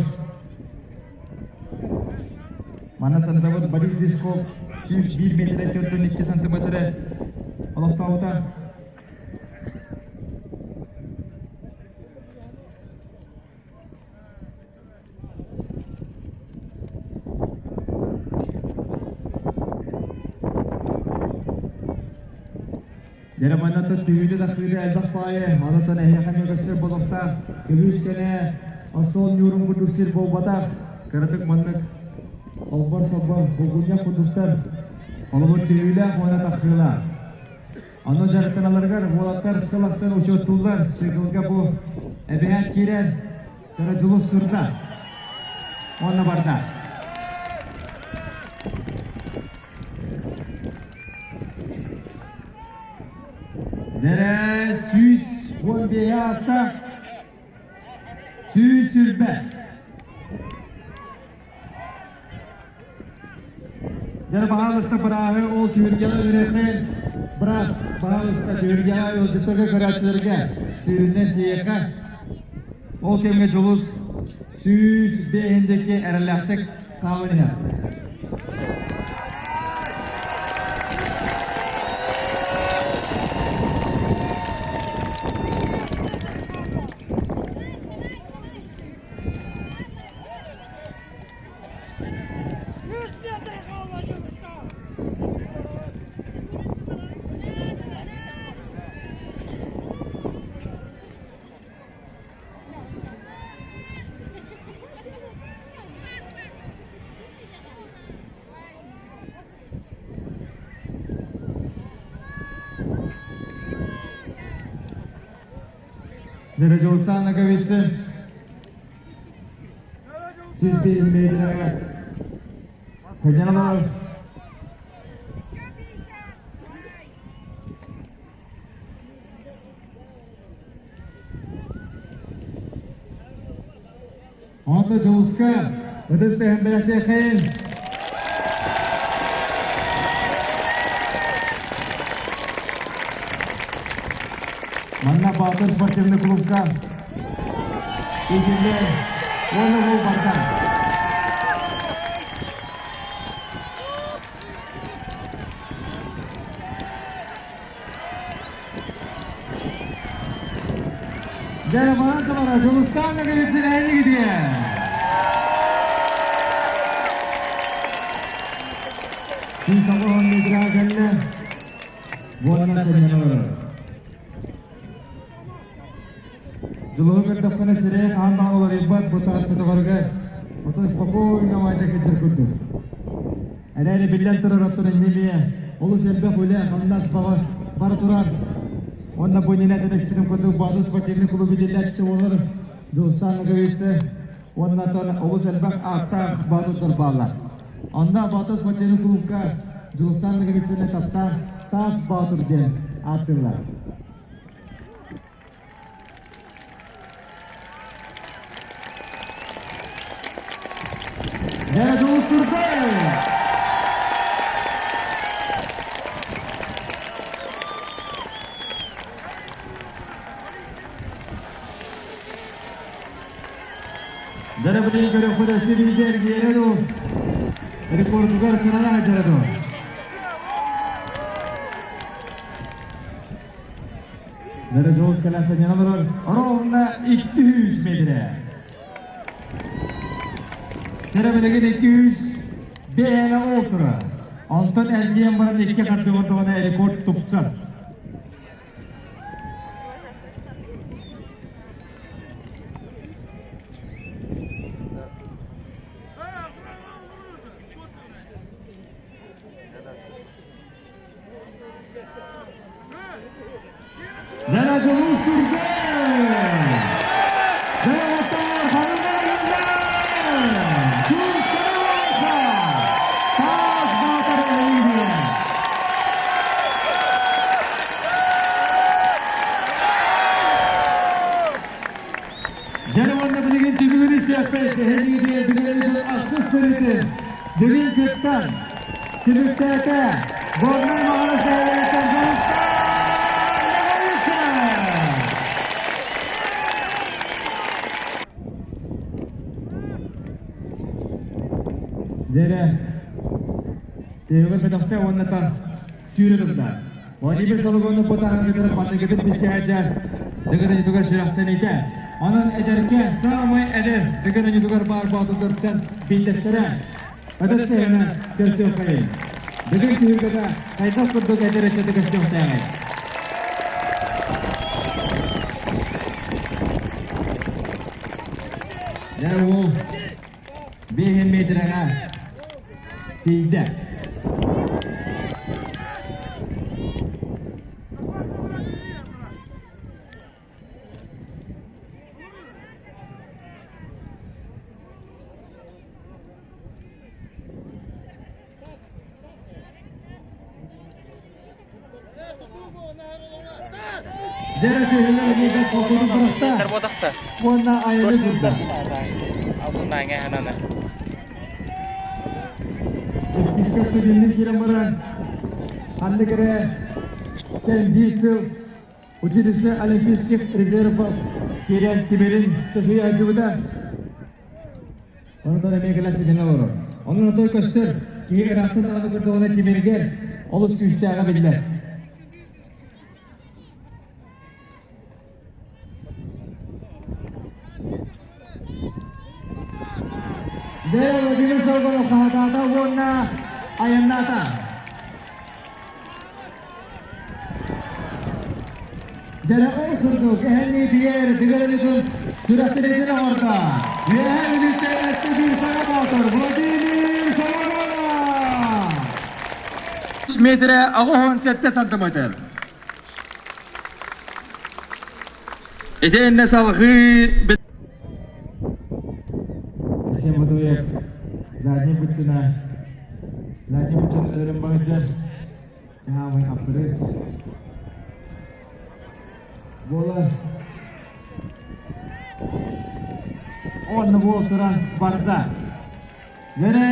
Манна санатабыт Борис Дежков 101 метрэ 42 сантиметры олохтообута. Дьэрэ манна түһүүтэ тахсыыта элбэх баайы, онтон эһиэхэ эмиэ көстөр буолуохтаах. Көбүүс кэнэ остуол ньуурун курдук сир буолбатах. Кыратык маннык олбор-солбор булгунньах курдуктар. Холобур түһүүлээх уонна тахсыылаах. Онно дьарыктаналларыгар уолаттар сыл ахсын учуоттууллар. Циклга бу эбэһээт киирэр. Кыра Дьулус турда. Уонна барда. Дэрэ 115 ааста. 120. Дьэ, баһаалыста бырааһы ол түһүлгэҕэ үрэхин быраас баһаалыста түһүлгэҕэ ыалдьыттарга көрөөччүлэргэ сүүрүнэн тиийиэххэ. Ол кэмҥэ Дьулус 105 диэки эрэллээхтик хаалан иһэр. Дорожоусан Ноговицын Сүүс метрэ Ханялар Онто Дьулуска ытыс тэһэн бэлэхтиэххин. Манна Баатыр спортивный клубка иитиллэр уонна бу барда. Дьэ, манан тамара Дьулустаан Ноговицын эһэнигитигэ. Күн саҕалаан метраа кэллэ. Уонна сынньанар. Дьулуһу көрдөххүнэ сирэйэ хаһан даҕаны уларыйбат бу таас көтөҕөрүгэр. Оттон спокойно майда кэтир курдук. Эрээри биллэн турар оттон иннемиэ олус элбэх үлэ, хамнас баҕа бара турар. Уонна бу иннинэ этэн курдук Баатыр спортивный клуб иитиллээччитэ буолар Дьулустаан Ноговица уонна оттон олус элбэх ааттаах баатырдар бааллар. Онно Баатыр спортивный клубка Дьулустаан Ноговицыны таптаан Таас Баатыр диэн ааттыыллар. Дьэ, Дьулус Сурдай! Дьэ, көрөххө да сибиидэр биэрэ дуу, рекордугар сыралаах дьара дуу. Дьулус кэлэн сынньанан олорор ровно 200 метрэ. Чэрэ билигин 200 бэйэлэ ол турар. Онтон эргийэн баран икки хардыы ордоҕуна рекорд тупсар. Дьэ, Дьулус Күргэ! Дьэ, оттоор, Күүстээх Таас Баатыр Эйиэ! Дьэ, уонна билигин түмүгүн истиэхпит. Эһиги билигин ахсыс сырытын бүгүн кыттан түмүктээтэ. Горнай Маҕарас нэһилиэгиттэн Дьулустаан Дьэрэ, тыыгын көтөхтө уонна та сүүрэ турда. Владимир Сологонов бутаһын кытары манныгытын билсээдьэ Дыгын Анютугар сүрэхтэниитэ. Онон эдэргэ саамай эдэр Дыгын Анютугар баар боотурдартан биирдэстэрэ. Ытыс тыаһынан көрсүөххэйин. Дыгын түһүлгэтэ хайдах курдук эдэр ыччаты көрсүөхтээҕий? Дьэ уол биэһин метрэҕэ тиийдэ. Дьэрэ түһүлэр биирбэт холкутун бырахта уонна айаны турда. Техническэй студенныы киирэн баран, ханнык эрэ кэм биир сыл училище олимпийских резервов киирэн тимирин чочуйааччыбыта. Онон эмиэ кэлэ ситинэ олорор. Онон отой көстөр, киһи ыраахтан даҕаны көрдөҕүнэ тимиригэр олус күүстээҕэ биллэр. Дьэ, Владимир Соргонов хаһатаата уонна айаннаата. Дьэ, ол курдук эһэниитигэр дыгырынытын сүрэхтэнитин оҥордо. Үөһээ Бүлүүттэн өссө биир саҥа боотур Владимир Соргонов! Метрэ 87 сантиметр. Итиэннэ салҕыы Всем Мадуев задний бутина задний бутин өлөрөн баҕыдьар Хаамай хаппырыыс буолар Онно буол туран барда. Дьэрэ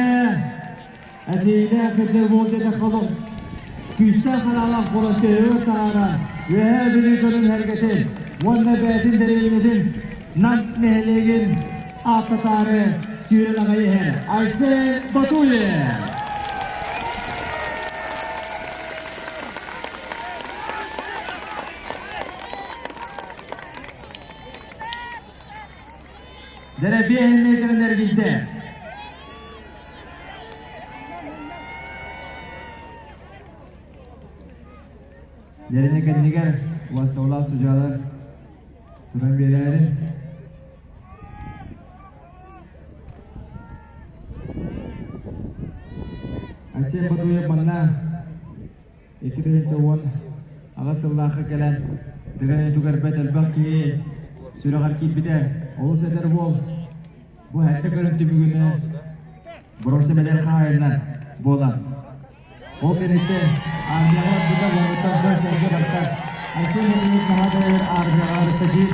эчиилээх кыдьыр буол диэтэх олох күүстээх санаалаах буолан төһө таһаара Үөһээ Бүлүү дьонун сэргэтин уонна бэйэтин дэриэбинэтин Нам нэһилиэгин ааттатаары сүүрэн аҕай иһэр Айсен Батуев. Дэрэ 5 метрин эргийдэ. Дэрини кэннигэр уостабылаах судьялар туран биэрээри. Айсен Батуев манна 2018 сыллаахха кэлэн Дыгын тугар бэрт элбэх киһи сүрэҕэр киирбитэ. Олус эдэр уол бу сэттэ көрүҥ түмүгүнэн боруоста бэлиэр хаһаайыннар буолан. Ол кэнниттэн армияҕа барбыта, уонуттан дьон-сэргэ барта. Айсен Владимирович наһаа да армияҕа барта диир.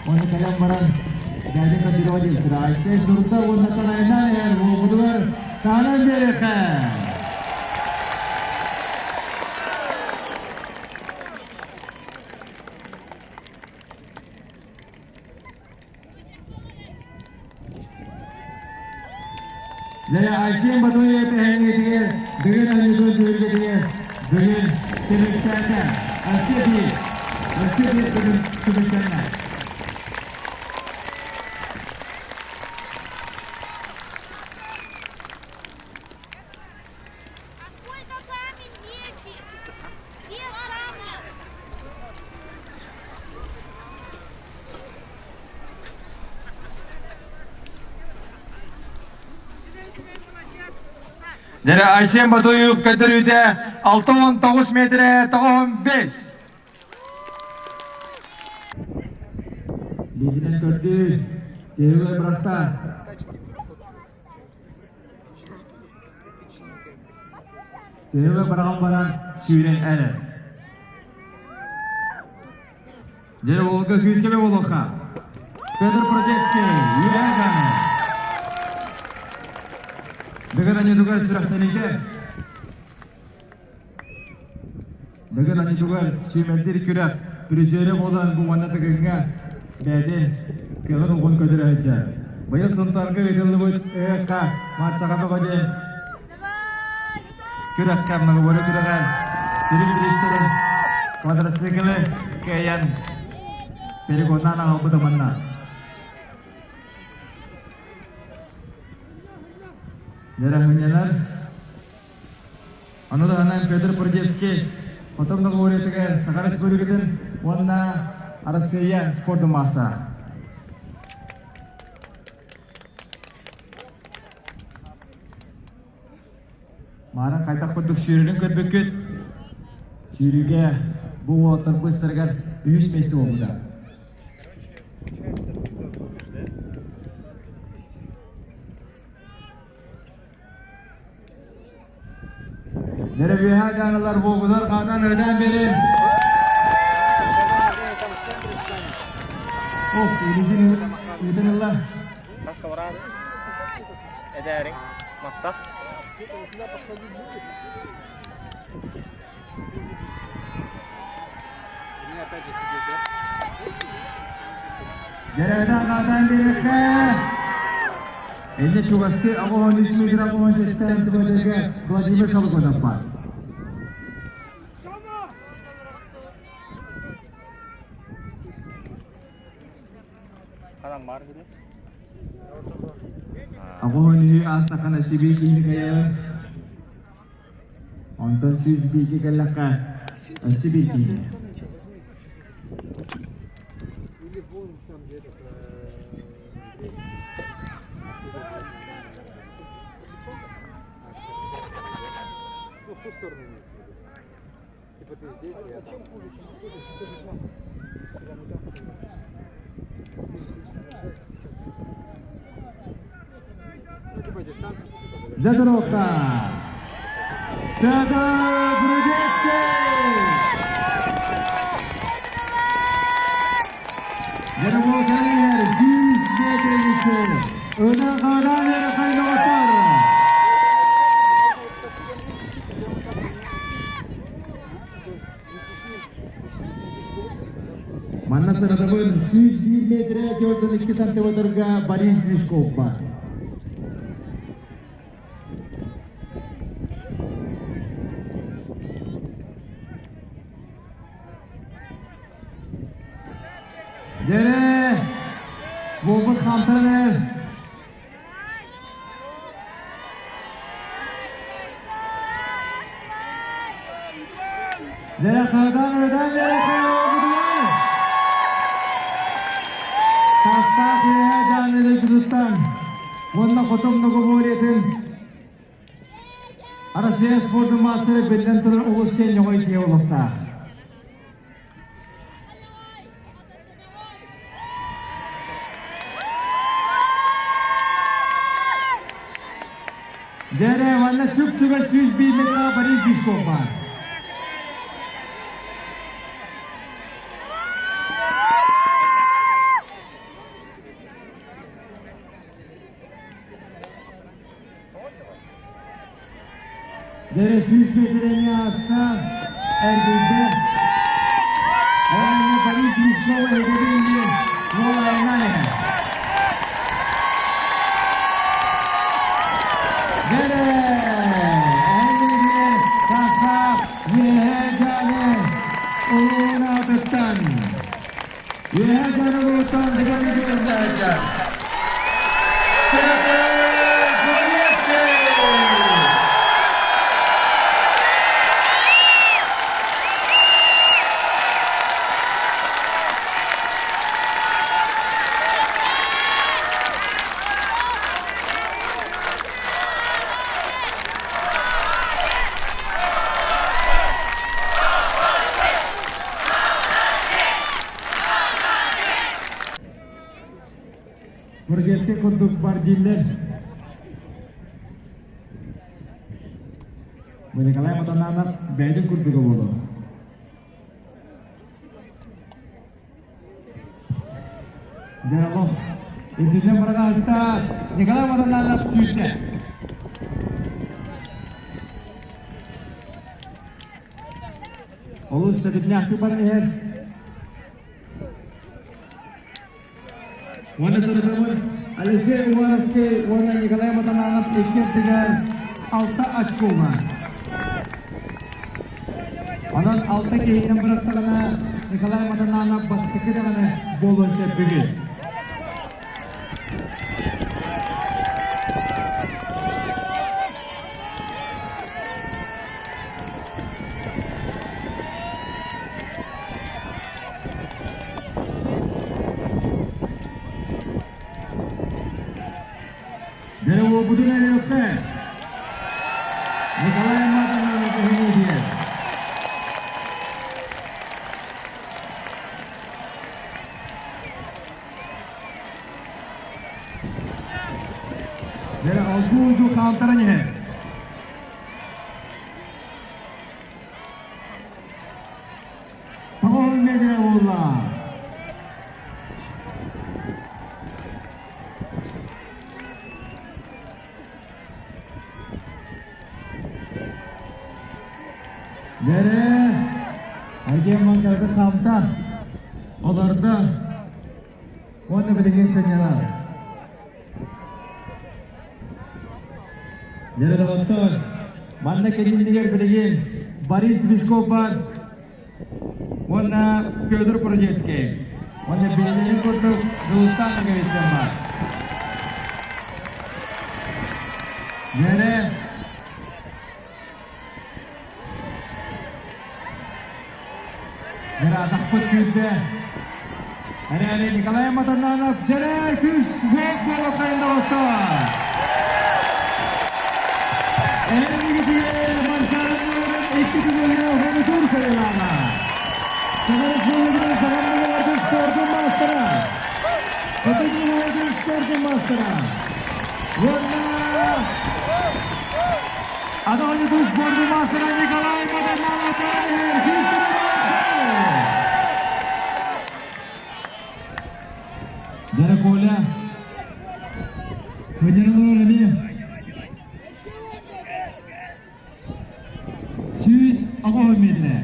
Уонна кэлэн баран дядя Кадырова диэбиттэрэ. Айсен турда уонна танайынан иһэр уолбутугар таһынан биэриэххэ. Дьэ, Айсен Батуев эһэҥҥитигэр бүгүн анньытын түһүлгэтигэр бүгүн түмүктээтэ. Асия биир. Өссө биир төгүл түмүктэннэ. Дere Айсен Батуев көтөрүүтэ 69 метре 95. Лидерин көрдүү, Кирилл бырахта. Кирилл быраҕан баран сүүрэн эрэр. Дьэ, уолга күүскэ буолуохха. Петр Продецкий, Юлия Жаны. Дыгын аньытыгар сүрэхтэниитэ. Дыгын аньытыгар сүүмэрдиир күрэх призерэ буолан бу манна Тыгыҥҥа бэйэтин кыаҕын угун көтүрэ сылдьар. Быйыл Сунтаарга ыытыллыбыт ЭК матчаҕа бөҕө диэн күрэххэ многоборье күрэҕэр сирин бириистэрин квадроциклы кыайан перегоннаан аҕалбыта манна. Дьэрэхинньэлэр Ону таһынан Петр Прудецкий хотон договориятыгар Саха Республикатын уонна Арассыыйа спордун маастара. Маарын хайдах курдук сүүрэрин көрбүккүт. Сүүрүүгэ бу уолаттар быыстарыгар үһүс миэстэ буолбута. Неребүһэ дьаҥылар буолгулар хаатан өрөтөөн берин. Ох, илитин ылла. Эдээриҥ, махтал. Деревden хаатан биэриэххэ. Энне чугасты 83 метр 87 сантиметрге Владимир Шалгонов бар. Ханан бар били. Аҕыс аастахана сибии киһини кайа. Онтон 102 кэллэххэ өссө биир киһи. Задорожка! Петр Брудецкий! Дорогой 100 метрницы! Ынахадан Хайнотар! Манна сыратабын 101 метрэ 42 сантиметрга Борис Движков бар. Дьэрэ, буолбут хаамтаран эрэр. Дьэрэ хаһытаан ырытаан дьэрэ хайалаабытыгар. Таастаах үөһээ Дьааҥы дойдутуттан уонна Хотун Многоборьетын Россия спордун маастара биллэн турар олус диэн ньоҕой киһи олохтоох. Дьэрэ, манна чуп-чугас 101 метра Борис Дисков баар. Дьэрэ 100 метрэни ааста, эргийдэ. Уонна Борис Дисков эһигини диэн уолайынан эрэ. Дьэрэ, эһигини Таастаах Үөһээ Дьааҥы улууһун аатыттан. Үөһээ Дьаарылыыттан дыгын ыытыллааччы Петр Кузнецкий! Бургеске курдук бар дииллэр. Бу Николай Матананов бэйэтин курдуга буолуо. Дьаралов. Үрдүнэн бараҕаста Николай Матананов сүүрдэ. Олус тэтимнээхтик баран иһэр. Уонна сырдаммыт Алексей Уваровский уонна Николай Матананов икки ардыгар алта очкома. Онон алта киһиттэн бырахтаҕына Николай Матананов бастакы даҕаны буолуон сөп бүгүн. Дьэ, уопутун эриэххэ. Николай Матананов иһин Дьэ, алгуу хаалтаран иһэр. Тоҕо медре буолла? Дьэрэ, Аргиан Манчаарыта хаамта, олордо уонна билигин сынньанар. Дьэрэ доҕоттор, манна кэлиннигэр билигин Борис Движков бар уонна Петр Прудецкий. Уонна биллэрин курдук Дьулустан Ноговицын бар. Дьэрэ, Дьэрэ атахпыт күүрдэ. Эрээри Николай Матананов дьэрэ күүс уох буолуохтарын доҕоттор. Эһигитигэр Манчаарыннарын икки түгэнэ хонутур сайылаана. Саха Республикатын саҕаланыыларын спордун маастара. Хотугу улууһун спордун маастара. Уонна Адонитус спордун маастара Николай Матананов Дьэ, Коля, көннөрөн эмиэ 180 миэтэрэ.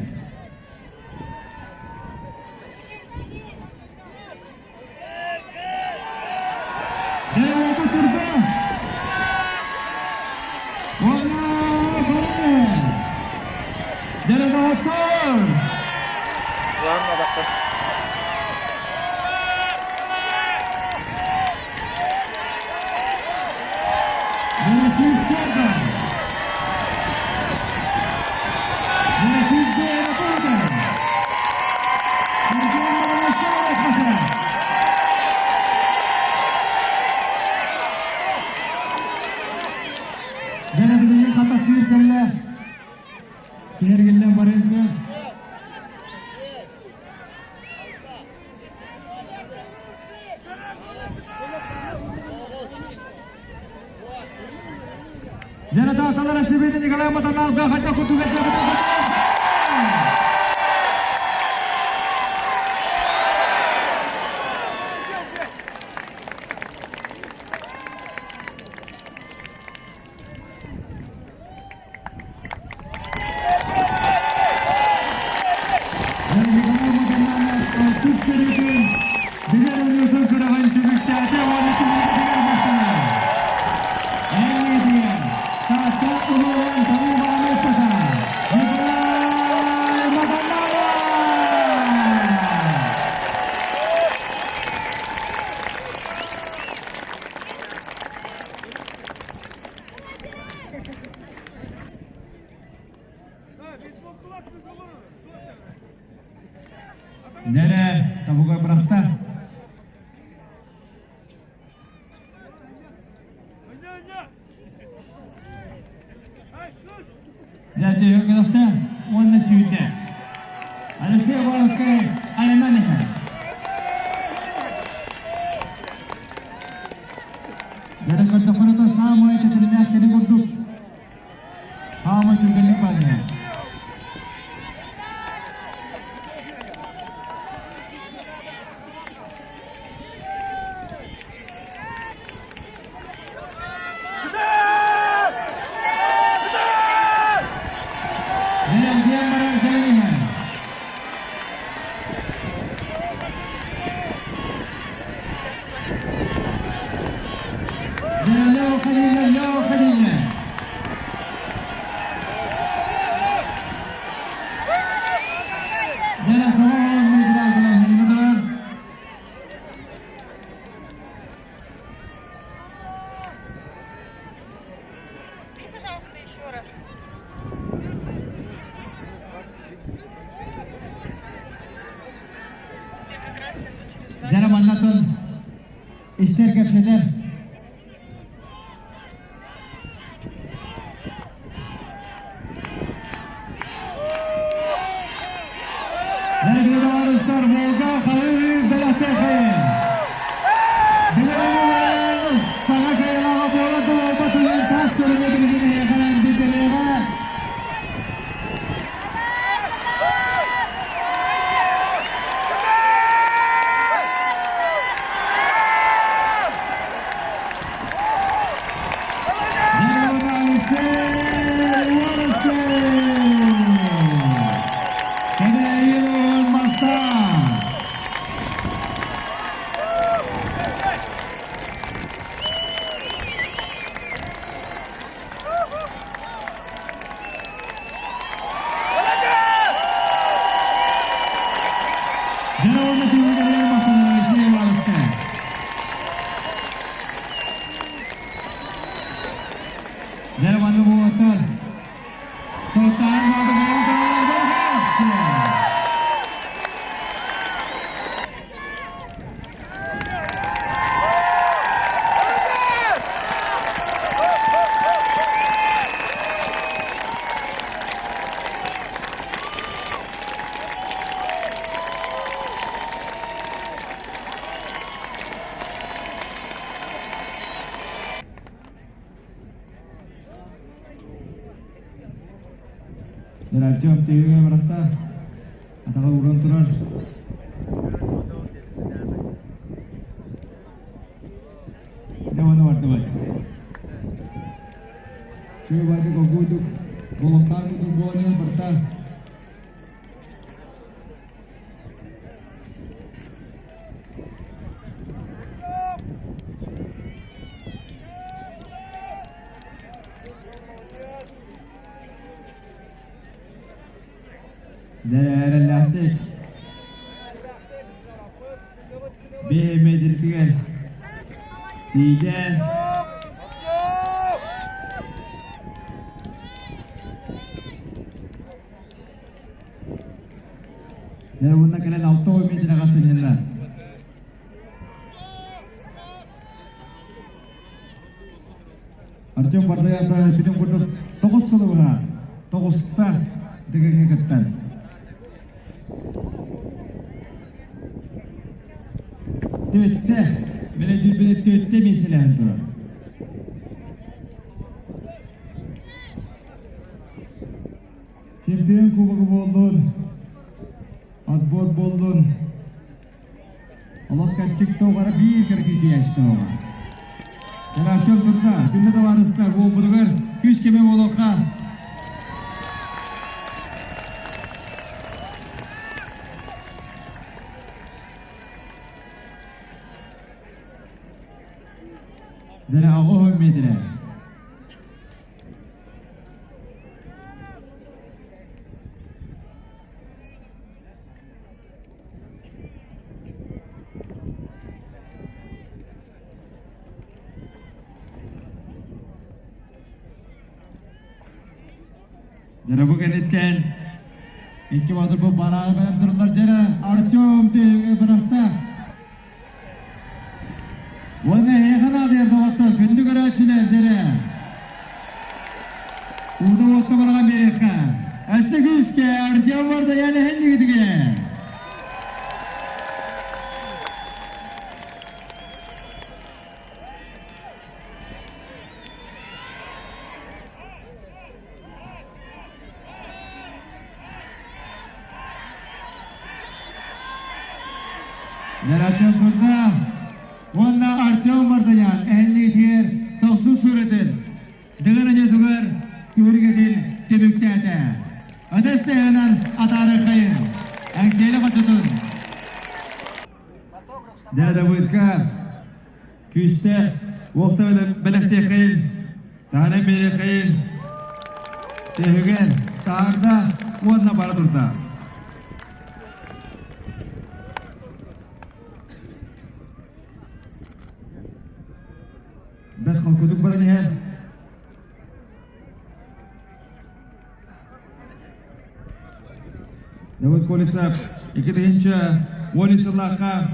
Дьэ, турда. Уонна Дьэ, доҕоттор! Киһиргиллэн барыҥсы. Яна Сибири Николай Матаналга хотя кутуга Дьэрэ, табуга бырахта. Дьэ, түһүҥҥүлэхтэ уонна сүүрдэ. Алексей Уваровскай айаннан иһэр. Дьэрэ көрдөххүнэ саамай тэтимнээх кини курдук хаамай түргэнник баран иһэр. Бэлэмдиэн баран кэлэн иһэр. Лео Халина, Лео Халина. Дьэ, тоҕо Дьэ, маннатын истэр кэпсэтэр. Дорогие Волга Халыыр бэлэхтэхэ. Билэринэн саҥа кыайылааҕа буола буолба туйан тас көрүҥэ билигин эһиэхэ биллэриэҕэ. Дьэ, манна буолаттар. Сылтаан Артем тыыга барахта атаҕа уран турар. Дьэ уонна бардыбыт. Чуй байды колгуйдук, болуктаан кутук буолан барта. Дьэ, Бэйэмэдиртигэр тиийдэ. Дьэ, уонна кэлэн 6 метрага сынньанна. Артем Бардыята бүтүн курдук тоҕус сылы быһа тоҕуста дыгыҥҥа кыттар. Түөттэ, били түөттэ миэсэлэһэн турар. Чемпион кубогы буоллун, отбор буоллун, Олох кэрчик тоҕара биир кэргитиэчтоҕа. Артем турда, күндү табаарыстар, буолбутугар күс кеме буолуохха. Дere аҕо метре. Дьэ бу кэнниттэн икки боотурбут бараары бэлэм туруллар дьэрэ Артем түһүгэ бырахта. Уонна эһиэхэ наадыйар доҕоттор күндү көрөөччүлэр дьэрэ. Уута уотта бараҕан биэриэххэ. Өссө күүскэ Артем Вардаян эһэннигитигэр. Артем Курда уонна Артем Мардаян эһэнниитигэр тохсус сүрэтин дыгын өньөтүгэр түһүлгэтин түмүктээтэ. Ытыс тыаһынан атаарыаххайын, Эҥсиэли хочотун. Дьэ, Давыдка күүстэ уохта бэлэхтиэххэйин, таһынан биэриэххэйин, түһүгэр таһаарда уонна бара турда. Бэс холкутук баран иһэр. Давыд Колесов 2010 сыллаахха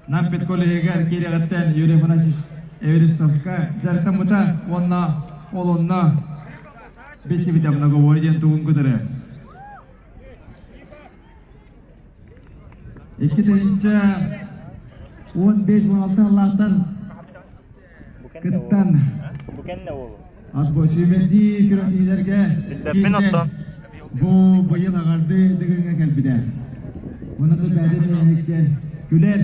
Нам педколлеһыгар киириэҕиттэн Юрий Афанасьевич Эверестовка дьарыктаммыта уонна ол онно билсибитэ многоборье диэн тугун кытары. 2015-16 сыллаахтан кыттан Атбо сүүмэрдии күрэхтэһиилэргэ киирсэн бу быйыл аҕарды дыгыҥҥа кэлбитэ. Уонна да бэйэтин нэһилиэктэн күлэр,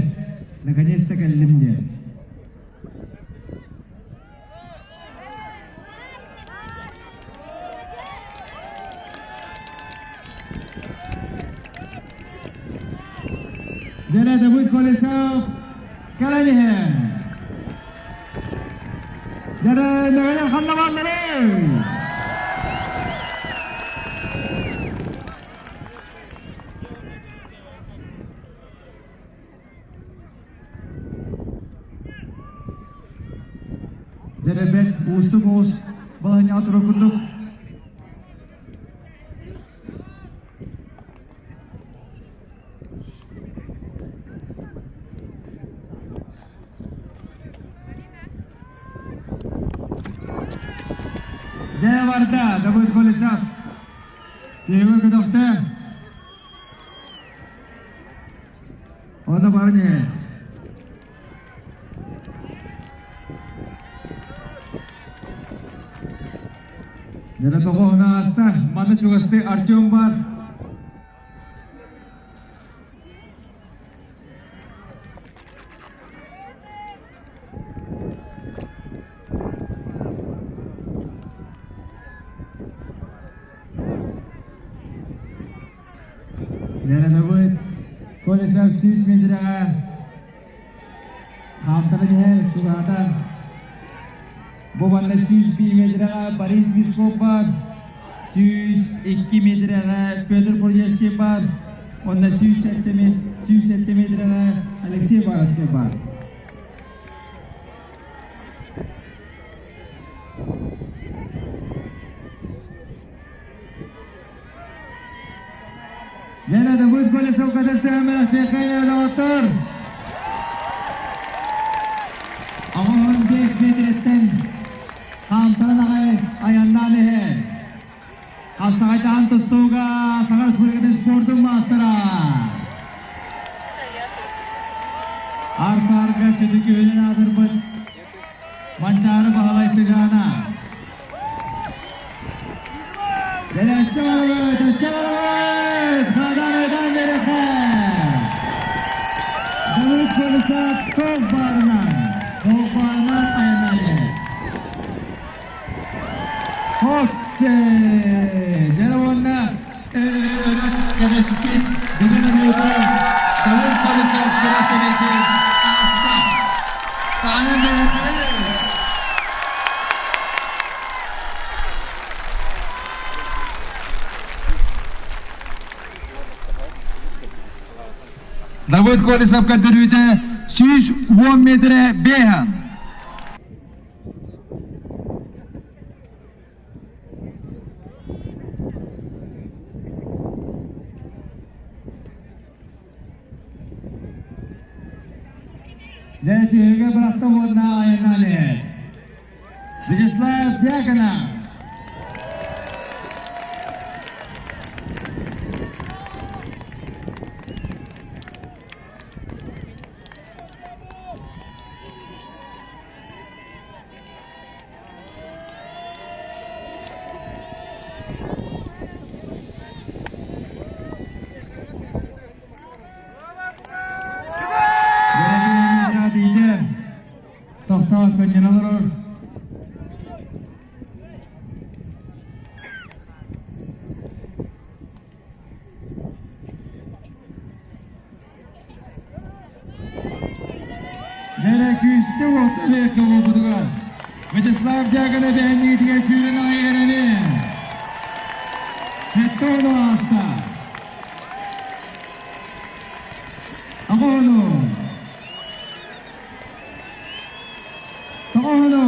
наконец-то кэллим диэн. Дьэ, Давыд Колесов кэлэн иһэр. Дьэ, нөҕөнөн ханна баалларый? Дьэ, уустук оҕус балаһынньаҕа турар курдук. Дьэ барда, Давыд Колесов. Тиэмэ көтөхтө. Онно баран иһэр. Дьэ тоҕо ааста, манна чугастыы Артем бар. Лерановыт Колесов 100 метрэҕэ хаамтаран иһэр чугаһатан. Бу манна 101 метрэҕэ Борис Мешков бар, 102 метрэҕэ Петр Бурдецкий бар, уонна 107 метрэҕэ Алексей Барасков бар. Лена Давыд Колесов катастыһан бэлэхтиэххэ доҕоттор! 85 метреттэн хаамтаран аҕай айаннаан иһэр. Хапсаҕайдаан тустууга Саха Республикатын спордун маастара. Ар-саарга сүтүкүһүнэн аатырбыт Манчаары Баһылай сыдьаана. Өссө өссө Хадан өдөн берехе. Давыд Колесов тох барынан, тох барынан айаннары. Хоксе! Дьэ уонна кэдэспит бүгүн ынырыта Давыд Колесов сүрэхтэниитин ааста. Таанын берехе! Давыд Колесов көрдөрүүтэ 110 метрэ бэһэн. Дьэ түһүгэ бырахта уонна айаннаан иһэр. Вячеслав Дьяконов. Тохтоон сынньанан олорор. Дьэрэ күүскэ уолта бэйэккэ буолбутугар Вячеслав Дьяконов эһэнниитигэр сүүрэн аҕай эрэни. Сэттэ ону ааста. Аҕону. Тоҕону.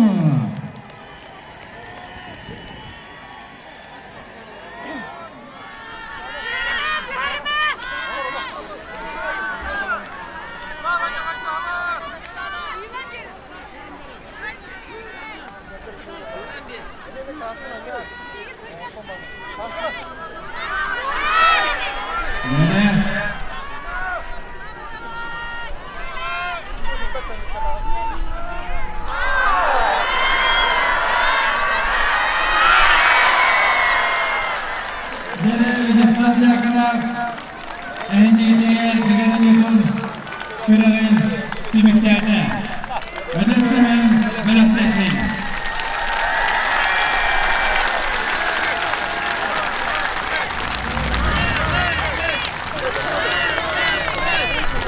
Вячеслав Дьяконов эһиннигитигэр Дыгын күрэҕин түмүктээтэ. Ытыс түһэн бэлэхтэтин.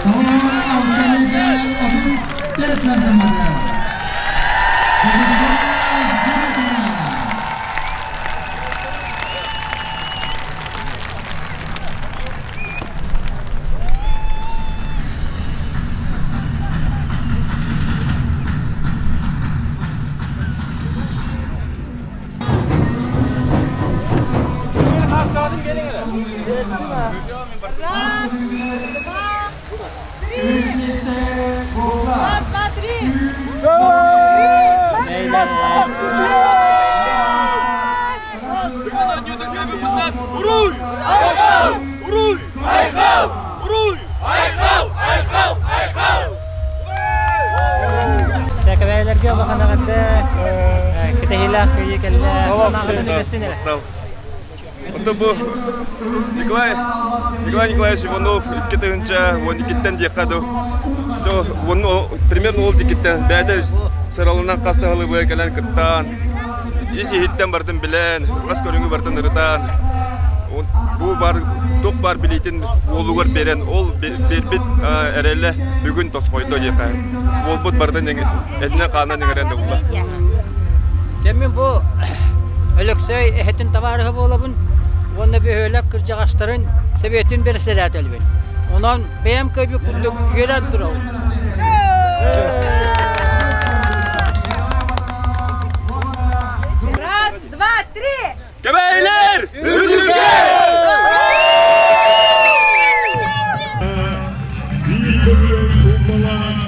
Тоҕуһун алтаныыга 34 сантиметр. Вячеслав Дьяконов. Раз, два, три. Два, два, три. Три. Уруй! Айхал! Уруй! Айхал! Уруй! Айхал! Айхал! Айхал! Тэкэбээлэргэ улахан эҕэрдэ кэтэһиилээх кыайыы кэллэ. Санааҕытын үллэстин эрэ. Онто бу Николай Николай Николаевич Иванов 2012-тэн диэххэ дуу. Примерно ол дикиттэн бэйэтэ сыралынан хас да сылы кэлэн кыттаан, ис иһиттэн бардын билэн, хас көрүҥү бардын ырытаан, бу бар туох баар билиитин уолугар биэрэн, ол биэрбит эрэлэ бүгүн тосхойдо диэххэ. Уолбут бардын этинэн-хаанынан иҥэрэн да булла. Кэммин бу Өлөксөй эһэтин табаарыһа буолабын уонна бөһүөлэк кырдьаҕастарын сэбиэтин бэрэссэдээтэлбин. Онон бэйэм кыайбыт курдук үөрэн турабын. Раз, два, три! Кэбэйлэр! Үрдүккэ! Биир көмүөл сууммалаах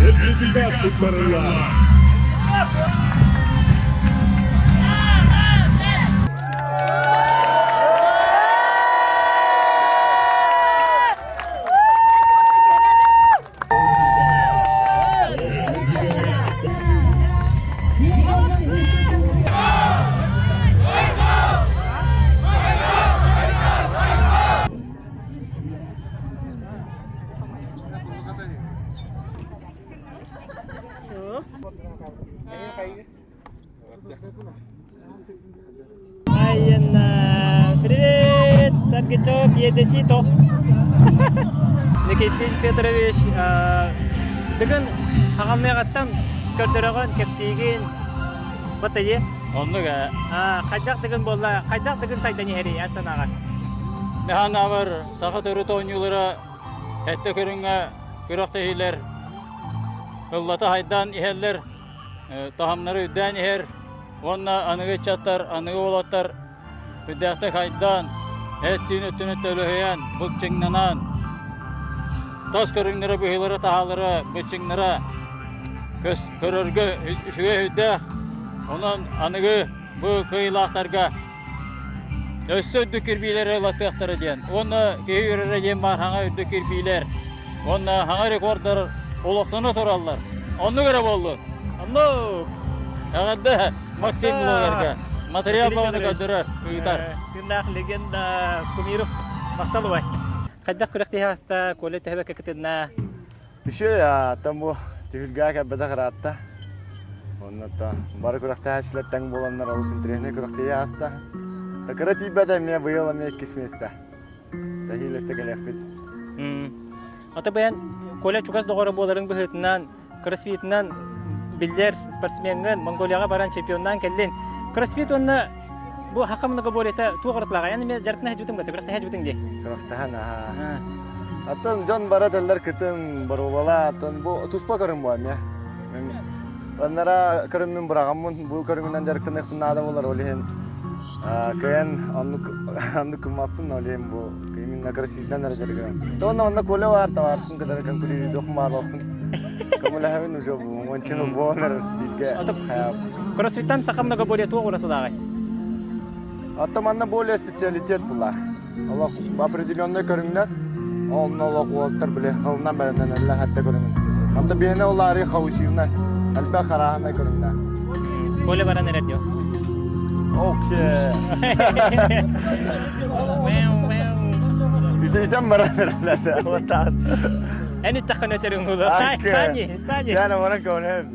сертификат туттарыллар. Айанна! Привет! Таргачев, Едесито! Никитин Петрович, бүгүн хаҕалныаҕыттан көрдөрөҕүн, кэпсиигин батайы. Оннук ээ. Хайдах дыгын буолла, хайдах дыгын сайдан иһэрий эн санааҕар? Механавар саха төрүт оонньуулара эттэ көрүҥҥэ күрэхтэһиилэр ыллата хайдаан иһэллэр таһымнары үрдээн иһэр уонна аныгы ыччаттар, аныгы уолаттар үрдээхтик хайдаан, эт-сиин өттүнэн төлөһүйэн, былчыҥнанан. тас көрүҥнэрэ, быһыылара-таһаалара, быччыҥнара көрөргө үчүгэй өйдөөх. Онон аныгы бу кыайыылаахтарга өссө үрдүк кирбиилэри ылаттыахтара диэн. Уонна киһи үөрэрэ диэн баар хаҥа үрдүк кирбиилэр уонна хаҥа рекордар олохтоно тураллар. Оннук эрэ буоллун. Оннук. Эҕэрдэ Максим блогерга. Материал баҕаны көрдөрөр, ыытар. Тыыннаах легенда кумиров махтал убай. Хайдах күрэхтэһии ааста, Коля төһө кытынна? Үчүгэй, там бу түһүлгэҕэ кэлбэтэх ыраатта. Онно бары күрэхтэһээччилэр тэҥ буоланнар олус интэриэһинэй күрэхтэһии ааста. Такыра тиийбэтэ эмиэ быйыл эмиэ иккис миэстэ. Тэһиилэссе кэлиэхпит. Ото бэйэн Коля чугас доҕоро буоларыҥ быһыытынан, кроссфитынан биллэр спортсмеҥҥын Монголияҕа баран чемпионнаан кэллин. Кроссфит уонна бу хака многоборьета туох ырытлаҕа? Эн эмиэ дьарыктана сылдьыбытыҥ ба? Күрэхтэһэ сылдьыбытыҥ дии. Күрэхтэһэн, аха. Атын дьон бара этэллэр кытын боруобала, атын бу туспа көрүҥ бу эмиэ. Мин аннара көрүҥмүн быраҕаммын, бу көрүҥүнэн дьарыктаныахпын наада буолар, ол иһин кыайан оннук оннук гыммаппын, ол иһин бу именно кроссфитынан эрэ дьарыгырам. То онно онно Коля баар, табаарыспын кытары конкурируйдуох баарбаппын. Көмөлөһөбүн уже бу уонча сыл буолан эрэр бииргэ хайаабыт. Кроссфиттан саха многоборье туох уратылааҕый? Оттон манна более специалитет була. Олох определенный көрүҥнэр, онно олох уолаттар били ылынан бэлэмнэнэллэр хатта көрүҥүн. Онто биһиэнэ ол аары хаусивнай, элбэх арааһынай көрүҥнээх. Коля баран эрэр дио. Оксе. Итен баран эрэллэр. Вот так. Эн иттаххын өтөрүҥ буолуо. Сани, Сани. Я на көрөм.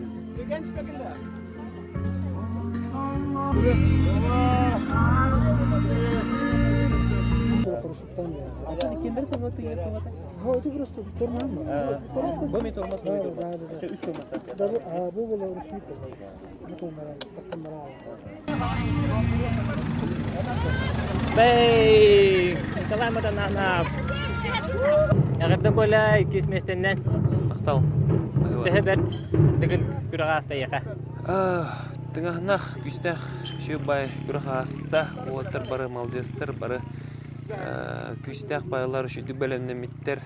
Бэй! Николай Матананов. Эҕэрдэ Коля иккис миэстэннэн. Махтал. Төһө бэрт Дыгын күрэх ааста эйиэхэ? Тыҥаһынах күүстээх үчүгэй бай күрэх ааста. Уолаттар бары маладьыастар, бары күүстээх байлар үчүгдүк бэлэмнэммиттэр.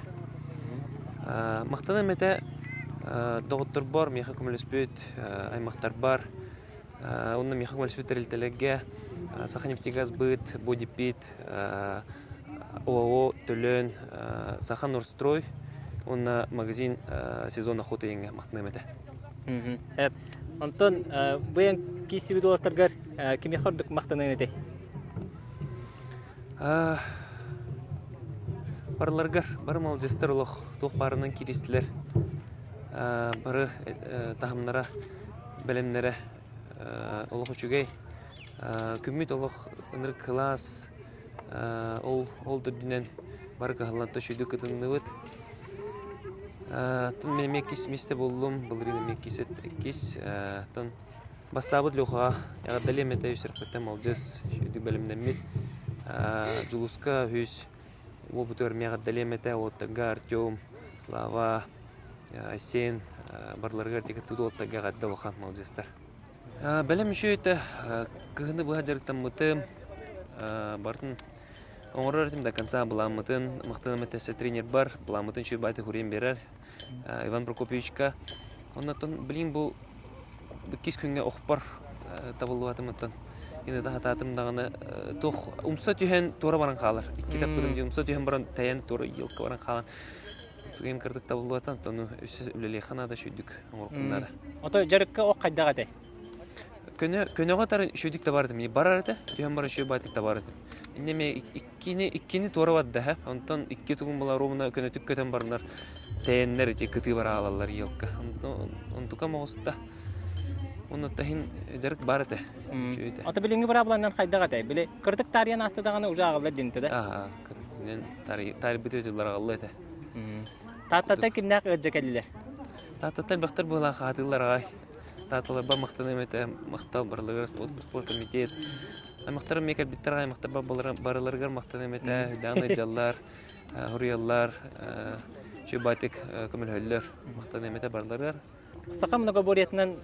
Махтаным этэ доҕотторбор, миэхэ көмөлөспүт аймахтарбар, онно миэхэ көмөлөспүт тэрилтэлэргэ Саханефтегазбыт, Бодипит, ОАО Төлөн, Саха Норстрой уонна магазин сезон охоты диэҥҥэ махтаныам этэ. Онтон бу эн киирсибит уолаттаргар кимиэхэ ордук махтаныан этэй? Барыларыгар бары маладьыастар олох туох баарынан кииристилэр. Бары таһымнара, бэлэмнэрэ олох үчүгэй. Күммүт олох ынырык кылаас, Ол ол да үрдүнэн бары кыһаллан үчүгэйдик кытынныбыт. Оттон мин эмиэ иккис миэстэ буоллум, былырыын эмиэ иккис иккис. Оттон бастаабыт Лехаҕа эҕэрдэлиэм этэ үс өрпөттөн малдьыс үчүгэйдик бэлэмнэммит. Дьулуска үһүс уолбутугар эмиэ эҕэрдэлиэм этэ, уолаттарга Артем, Слава, Айсен барыларыгар тикеттут уолаттарга эҕэрдэ улахан малдьыстар. Бэлэм үчүгэй этэ. Кыһыны быһа дьарыктаммытым. Барытын оҥорор этим до конца былааммытын махтаным этэ тренербар былааммытын үчүгэй баайдык хуруйан биэрэр Иван Прокопьевичка. Оннотон блин бу иккис күҥҥэ охпор табыллыбатым оттон иногда хатаатым даҕаны туох умса түһэн туора баран хаалар. Икки таппытым дии умса түһэн баран тэйэн туора елка баран хаалан Тугум кырдык табыллыбатан, тону өссө үлэлиэххэ наада үчүгдүк оҥоруохпун наада. Ото дьарыкка ох хайдах этэй? Көнө көнөҕө тары үчүгдүк табар этим. Барар этэ, түһэн баран үчүгэй баайтык табар этим. Инне ме иккини иккини туора барда һэ. Онтон икки тугум була ровно көнөтүк көтөн бараннар тэйэннэр ити кытыы бара аалаллар елка. Онтука моҕуста. Онно таһин дьарык бар этэ. Ото билиҥҥи быраабыланан хайдах этэй? Били кырдык таарыйан ааста даҕаны уже ааҕыллар диэн да? Аа, кырдык таарыйбыт өтүллэр аҕалла этэ. Тааттаттан кимнээх ыалдьа кэллилэр? Тааттаттан элбэхтэр быһыылаах аатыыллар аҕай. Таатталарбар махтаныам этэ, махтал барыларыгар спорт, спорт комитет. Аймахтарым эмиэ кэлбиттэр аҕай, аймахтарбар барыларыгар махтаныам этэ, үрдээн ыалдьаллар, хоруйаллар, үчүгэй көмөлөһөллөр. Махтаныам этэ барыларыгар. Саха многоборьетынан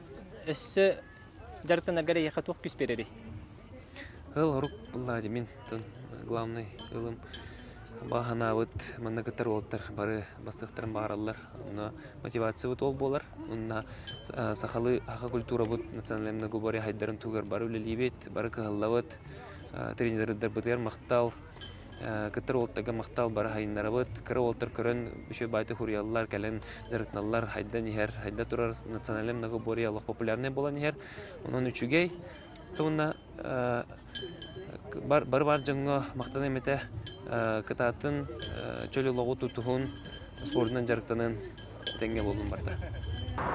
өссө дьарыктанаргар эйиэхэ туох күүс биэрэрий? Ыл, орук буллаа дии мин, главный ылым. Баҕа санаабыт манна кыттар уолаттар бары бастыахтарын баҕараллар. Онно мотивациябыт ол буолар. Уонна сахалыы саха культурабыт национальнай многоборье хайдарын туһугар бары үлэлиибит, бары кыһаллабыт. Тренердарбытыгар махтал, кыттар уолаттарга махтал бары хайыннарабыт. Кыра уолаттар көрөн үчүгэй баайдык хуруйаллар, кэлэн дьарыктаналлар, хайдан иһэр, хайда турар национальнай многоборье олох популярнай буолан иһэр. Онон үчүгэй. Уонна бары баар дьоҥҥо махтаныам этэ. Кытаатын, чөл олоҕу тутуһун, спордунан дьарыктанын тэҥҥэ буоллун барда.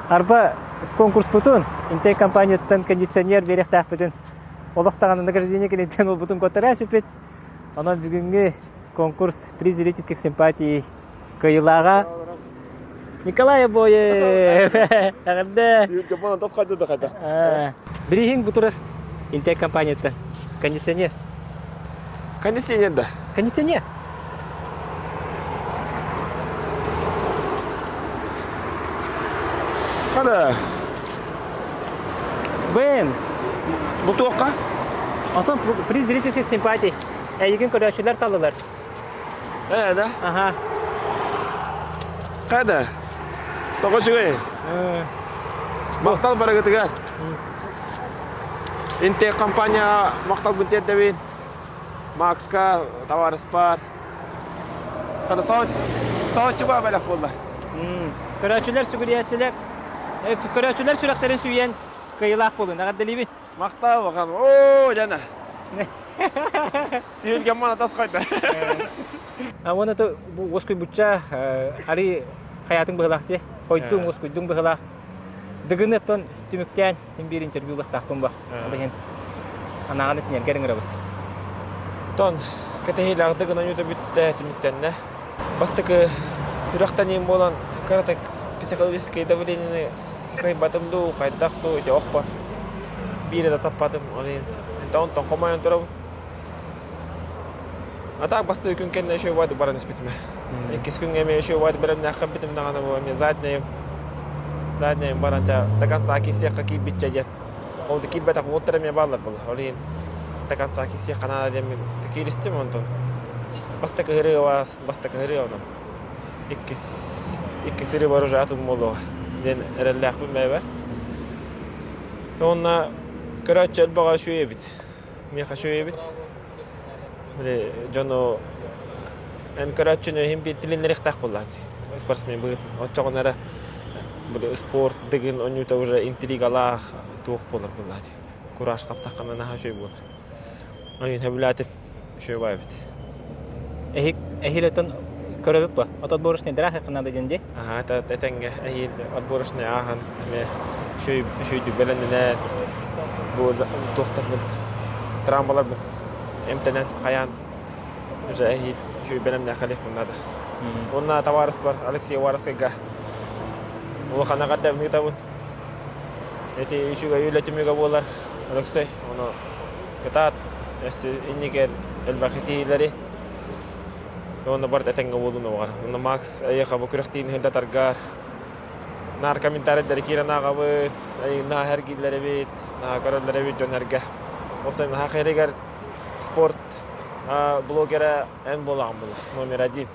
Арба конкурспутун Интей компанияттан кондиционер биэриэхтээхпитин олох даҕаны награждение киниттэн ылбытын куоттара сүппүт. Онон бүгүҥҥү конкурс приз зрительских симпатий кыайыылааҕа Николай Обоев! Эҕэрдэ! Бирииһиҥ бу турар Интек компанияттан. Кондиционер. Кондиционер да. Кондиционер. Хада. Бэн. Бу туохха? Отон приз зрительских симпатий. Эйигин көрөөччүлэр таллылар. Ээ да? Аха. Хада. Тоҕо үчүгэй. Махтал барыгытыгар. Интек компания махталбын тиэрдэбин. Макска, товарыспар. Хада сооччуба бэлэх буолла. Көрөөччүлэр сүгүрүйээччилэр көрөөччүлэр сүрэхтэрин сүүйэн кыайыылаах буолун. Эҕэрдэлиибин. Махтал бахан. Оо, жана. Түһүлгэм мана тас хайда. Уонна то бу уоскуйбучча ари хаятың быһылаах дии. Хойдуҥ, уоскуйдуҥ быһылаах. Дыгыны оттон түмүктээн мин биир интервью ылыахтаахпын ба. Ол иһин анааҕын итинэргэр ыҥырабын. Тон кэтэһиилээх Дыгын оонньуута бүттэ, түмүктэннэ. Бастакы күрэхтэниим буолан кыратык психологическое давлениены кыайбатым дуу, хайдах дуу, ити охпор биири да таппатым. Ол иһин онтон хомойон турабын. А так бастакы күн кэннэ еще баады баран испитим. Иккис күҥҥэ эмиэ еще баады бэлэмнээх кэлбитим даҕаны бу эмиэ заднайым заднайым баран до конца киирсиэххэ киирбиччэ диэн. Ол да киирбэтэх уолаттар эмиэ бааллар буолла. Ол иһин до конца киирсиэххэ наада диэн кииристим онтон. Бастакы ырыа бастакы ырыа онон. Иккис иккис ырыа уже атын буолуоҕа диэн эрэллээхпин бэйэбэр. Уонна көрөөччү элбэҕэ үчүгэй эбит. Миэхэ үчүгэй эбит. Били дьону эн көрөөччүнү иһин биир тилиннэриэхтээх буоллаҕын дии. Спортсмен быһыытынан. Оччоҕуна эрэ били спорт дыгын оонньуута уже интригалаах туох буолар буоллаҕа дии. Кураж хаптаххына наһаа үчүгэй буолар. Ойун сөбүлээтим. Үчүгэй баай эбит. Эһик эһиил өтөн көрөбүт бу. От отборочный драах надо диэн дии. Аха, этэҥҥэ эһиил отборочный ааһан эмиэ үчүгэй үчүгэйдик бэлэмнэнэн бу туохтарбын травмаларбын эмтэнэн хайаан уже эһиил үчүгэй бэлэмнээх кэлиэхпин наада. Уонна табаарыспар Алексей Уваровскайга улахан эҕэрдэбин ыытабын. Ити үчүгэй үлэ түмүгэ буолар Алексей. Ону кытаат өссө инники элбэх итиилэри уонна барыта этэҥҥэ буолууну баҕар. Уонна Макс эйиэхэ бу күрэхтиини сырдатаргар наар комментарийдары киирэн ааҕабыт, наһаа эргиллэр эбит, наһаа көрөллөр эбит дьон эргэ. Ол сайын наһаа хэригэр спорт блогера эн буолаҕын була, номер один.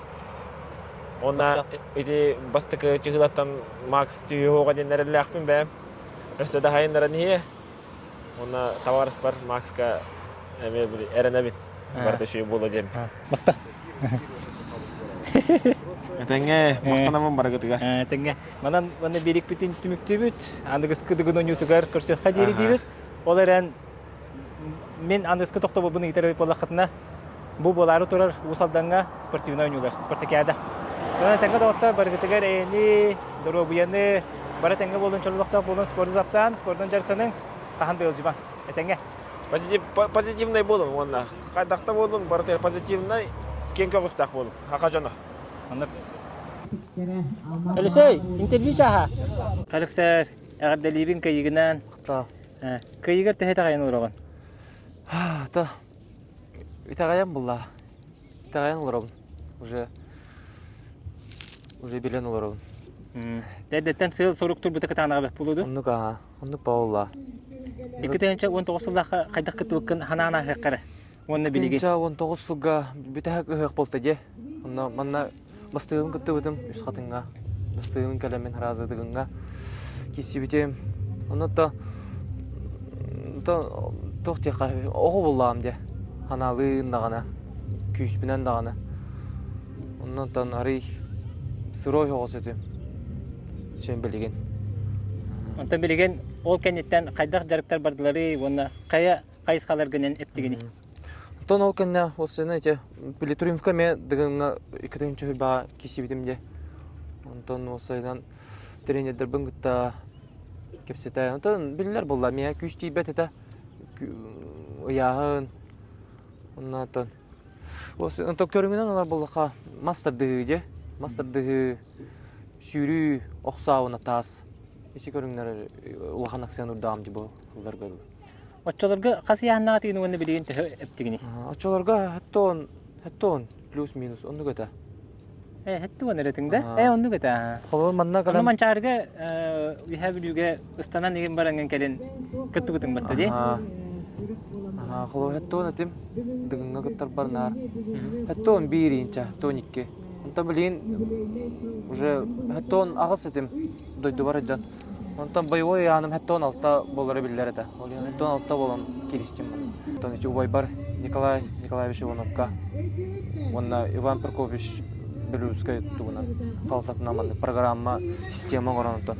Уонна ити бастакы чыһыылаттан Макс түһүөҕэ диэн эрэллээхпин бэйэм. Өссө да хайыннаран иһиэ. Уонна табаарыспар Макска эмиэ эрэнэбин. Барыта үчүгэй буолуо диэн. Махтал. Этэҥҥэ махтанабын барыгытыгар. Этэҥҥэ. Манан манна биэрикпитин түмүктүүбүт. Аныгыскы дыгын оонньуутугар көрсүөххэ диэри диибит. Ол эрэн мин аныгыскы тохтобулбун ыйытар эбит буоллаххытына, бу буолаары турар Уус Алдаҥҥа спортивнай оонньуулар, спартакиада. Онон этэҥҥэ доҕоттор барыгытыгар эйэни, доруобуйаны, бары тэҥҥэ буолун, чөл олохтоох буолун, спорду таптаан, спордун дьарыктаныҥ, хаһан да ыалдьыбаҥ. Этэҥҥэ. Позитивнай буолун уонна хайдах да буолун барытыгар позитивнай, киэҥ көҕүстээх буолун. Хаха дьоно. Оннук. Алексей, интервью чааһа. Алексей, эҕэрдэлиибин кыайыгынан. Махтал. Кыайыгар төһө итэҕэйэн олороҕун? То итэҕэйэн булла. Итэҕэйэн олоробун. Уже уже билэн олоробун. Эрдэттэн сыал-сорук турбута кытаанаҕа бэрт буолуо дуо? Оннук аха. Оннук буолла. 2019 сыллаахха хайдах кыттыбыккын ханаан ааһыахха эрэ. Уонна билигин. 19 сылга бүтэһик ыһыах буолта дии. Онно манна бастыгын кыттыбытым үс хатыҥҥа. Бастыгын кэлэммин Хараазыдыгыҥҥа киирсибитим. Онно то туох диэххэ оҕо буллаҕым дии. Ханаалыын даҕаны, күүспүнэн даҕаны. Оннуттан арый сырой оҕос этим. Чэн билигин. Онтон билигин ол кэнниттэн хайдах дьарыктар бардыларый уонна хайа хайысхаларгынан эптигиний? Онтон ол кэннэ ол сцена ити били Триумфка эмиэ Дыгыҥҥа 2 баа киирсибитим дии. Онтон ол сайынан тренердэрбин кытта кэпсэтэ. Онтон биллэр буолла эмиэ күүс тиийбэт этэ. Ыйааһын оннооттон Онтон көрүҥүнэн ылар буоллахха мас тардыһыы дьэ. Мас тардыһыы, сүүрүү, охсообуна таас. Ити көрүҥнэр улахан акцент урдаҕым дии бу ылларга. Оччолорго хас ыйааһыннаах этигин уонна билигин төһө эптигиний? Оччолорго хэттон, хэттон плюс-минус оннук этэ. Э, хэттон эрэтиҥ да? Э, оннук этэ. Холобур манна кэлэн... Манчаарыга Үһээ Бүлүүгэ ыстанан игин бараҥҥын кэлин кыттыбытыҥ батта дии? Холобур хэттон этим, Дыгыҥҥа кыттарбар наар. Хэттон биир инча, хэттон икки. Онтон билигин уже хэттон аҕыс этим дойдубар дьон. Онтон боевой ыйааным 76 буолара биллэр этэ. Ол иһин 76 буолан кииристим. Онтон ити убайбар Николай Николаевич Ивановка уонна Иван Прокопьевич Белювскай тугунан салалтатынан маннык программа система оҥорон онтон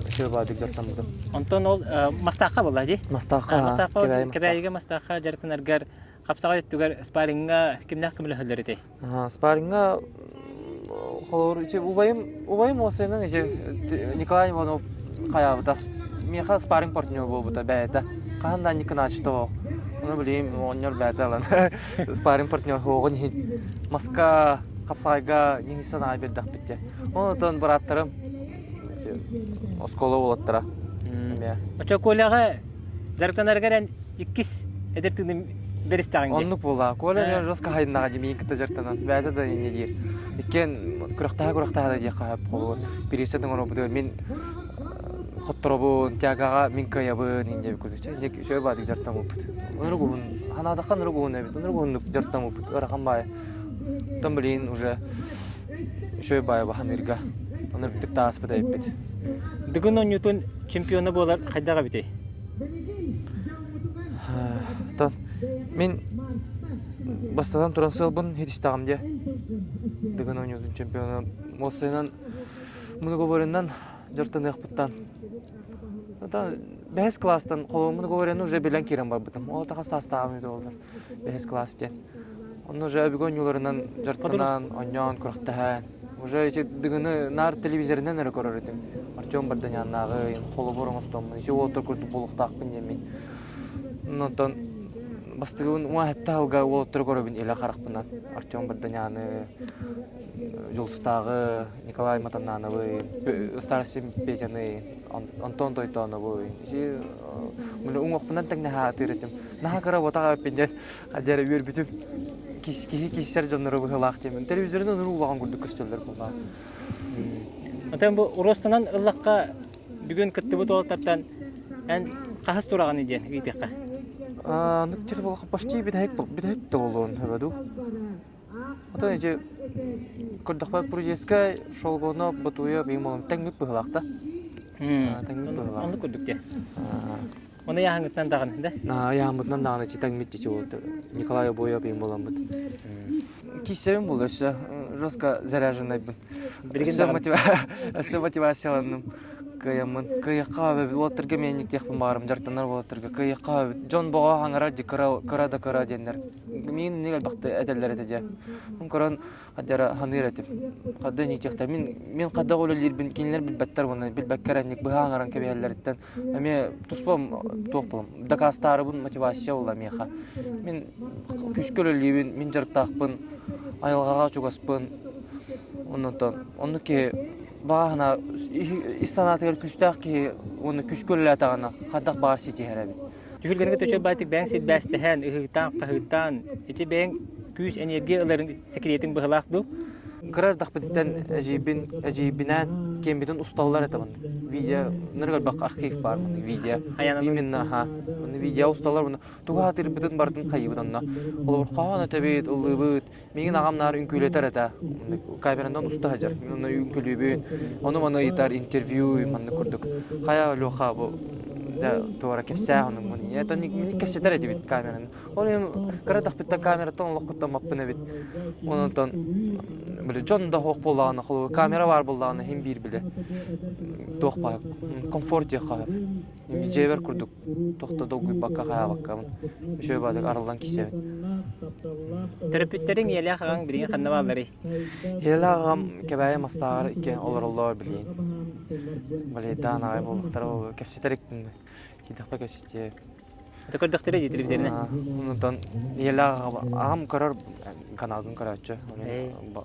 үчүгэй баадык дьарыктаммытым. Онтон ол Мастаахха буолла дии? Мастаахха, Мастаахха Кэбээйигэ Мастаахха дьарыктанаргар хапсаҕай өттүгэр спарриҥҥа кимнээх көмөлөһөллөр этэй? Спарриҥҥа холобур ити убайым убайым уопсайынан ити Николай Иванов хайаабыта. Миэхэ спарринг партнер буолбута бэйэтэ. Хаһан да Никоначто Ону билигин оҕонньор бэйэтэ ылан спарринг партнер суоҕун иһин маска хапсаҕайга ньиһи санаа биэрдэхпит дьэ. Онтон бырааттарым оскуола уолаттара эмиэ. Очо Коляҕа дьарыктанарыгар эн иккис эдэр тыыным бэристэҕиҥ дии. Оннук буолла. Коля эмиэ жестко хайыннаҕа дии миигин кытта дьарыктанан. Бэйэтэ да инньэ диир. Иккиэн күрэхтэһэ-күрэхтэһэ да диэххэ сөп холобур. Пересет оҥоробутугар мин хотторобун, тягаҕа мин кыайабын инньэ эбит курдук. Инньэ үчүгэй баадык дьарыктаммыппыт. Оннук уһун, ханаадахха оннук уһун эбит. Оннук уһуннук дьарыктаммыппыт. Ыарахан баайы. Оттон билигин уже үчүгэй баайы баһаныырга оннук тааспыт эбиппит. Дыгын оонньуутун чемпиона буолар хайдах эбитий? Оттон мин бастатан туран сыалбын хитистэҕим диэ. Дыгын оонньуутун чемпиона уопсайынан многоборьенан дьарыктаныахпыттан. Оттон бэһис класстан холобур многоборьены уже билэн киирэн барбытым. Ол таха саастааҕым үтэ буоллар. Бэһис класс диэн. Онно уже өбүгэ оонньууларынан дьарыктанан, оонньоон, күрэхтэһэн. Уже ити дыгыны наар телевизорынан эрэ көрөр этим. Артем Бардыняннааҕы холобур оҥостоммун, ити уолаттар курдук буолуохтаахпын диэммин. Онтон бастыгыбын уон сэттэ сылга уолаттары көрөбүн илэ харахпынан. Артем Бардыняны, Дьулустааҕы, Николай Матаннановы, Старостин Петяны, Антон Тойтоонову. Ити уҥуохпунан тэҥнэһэ атыыр этим. Наһаа кыра буотах эбиппин диэн Дьэ үөрбүтүм. Киһи киирсэр дьонноро быһыылаах диэмин. Телевизорынан уруу улахан курдук көстөллөр буоллаа. Отон бу уруостанан ыллахха бүгүн кыттыбыт уолаттартан эн хаһыс тураҕыный диэн ыйытыахха. Нук тир буоллахха почти бүтэһик бүтэһик да буолуон сөбө дуу. Отон ити көрдөхпө Прудецкай, Шолгонов, Батуев биир молом тэҥмит быһыылаах да. Тэҥмит быһыылаах. Оннук курдук диэн. Оны ыйааһыҥҥытынан даҕаны да? Ыйааһыммытынан даҕаны читаҥмит дичи буолтар. Николай Обоев иин буоламмыт. Киссэбин буолла өссө жестко заряженнайбын. Өссө мотивацияланным. Кыайаммын. Кыайыахха уолаттарга миэнниктиэхпин баҕарым дьарыктанар уолаттарга кыайыахха дьон боҕо хаҥарар ди кыра кыра да кыра диэннэр. Миин ник элбэхтэ этэллэр этэ дьэ. Көрөн Хаддара ханыыр этим. Хадда иниитиэхтэ. Мин мин хайдах үлэлиирбин кинилэр билбэттэр уонна билбэккэ эрэнник быһа аҥаран кэбиһэллэриттэн эмиэ туспа туох буолам дакаастаарыбын мотивация буолла миэхэ. Мин күүскэ үлэлиибин, мин дьарыктаахпын, айылҕаҕа чугаспын. Оннуттан оннук киһи баҕа санаа ис санаатыгар күүстээх киһи уонна күүскэ үлэлээтэҕинэ хайдах баҕар ситиһэр эбит. Түһүлгэни кытта баайтык бэйэҥ силбээстэһэн, ыһыытаан, хаһыытаан, ити бэйэҥ күүс, энергия ыларын секретиҥ быһылаах дуу? Кыра эрдэхпититтэн эдьиийбин эдьиийбинээн киэммитин усталлар этэ маннык. Видео нырык элбэх архив баар маннык видео. Именно аха. Маннык видео усталлар уонна тугу аатырбытын барытын хайыыбыт онно. Холобур хоһоон этэбит, ыллыыбыт. Миигин аҕам наар үҥкүүлэтэр этэ. Камеранан уста сылдьар. Мин онно үҥкүүлүүбүн. Ону маны ыйытар интервью маннык курдук. Хайа Леха бу туора кэпсээ онуҥмун. Это мин кэпсэтэр этибит камераны. Ол иһин кыра эрдэхпиттэн камераттан олох куттаммаппын эбит. Онтон били дьон да суох буоллаҕына, холобур камера баар буоллаҕына иһин биир били туох баар комфорт диэххэ сөп. Дьиэбэр курдук туох да долгуйбакка хаайбаккабын үчүгэй баҕайытык арыллан киирсэбин. Төрөппүттэриҥ ийэлээх аҕаҥ билигин ханна баалларый? Ийэлээх аҕам Кэбээйи Мастааҕар иккиэн олороллор билигин. Балейдаан аҕай буоллахтара ол кэпсэтэр иктин киирдэхпэ кэпсэтиэ. Это көрдөхтөрө дии телевизорынан. Онтон ийэлээх аҕам көрөр каналын көрөөччү.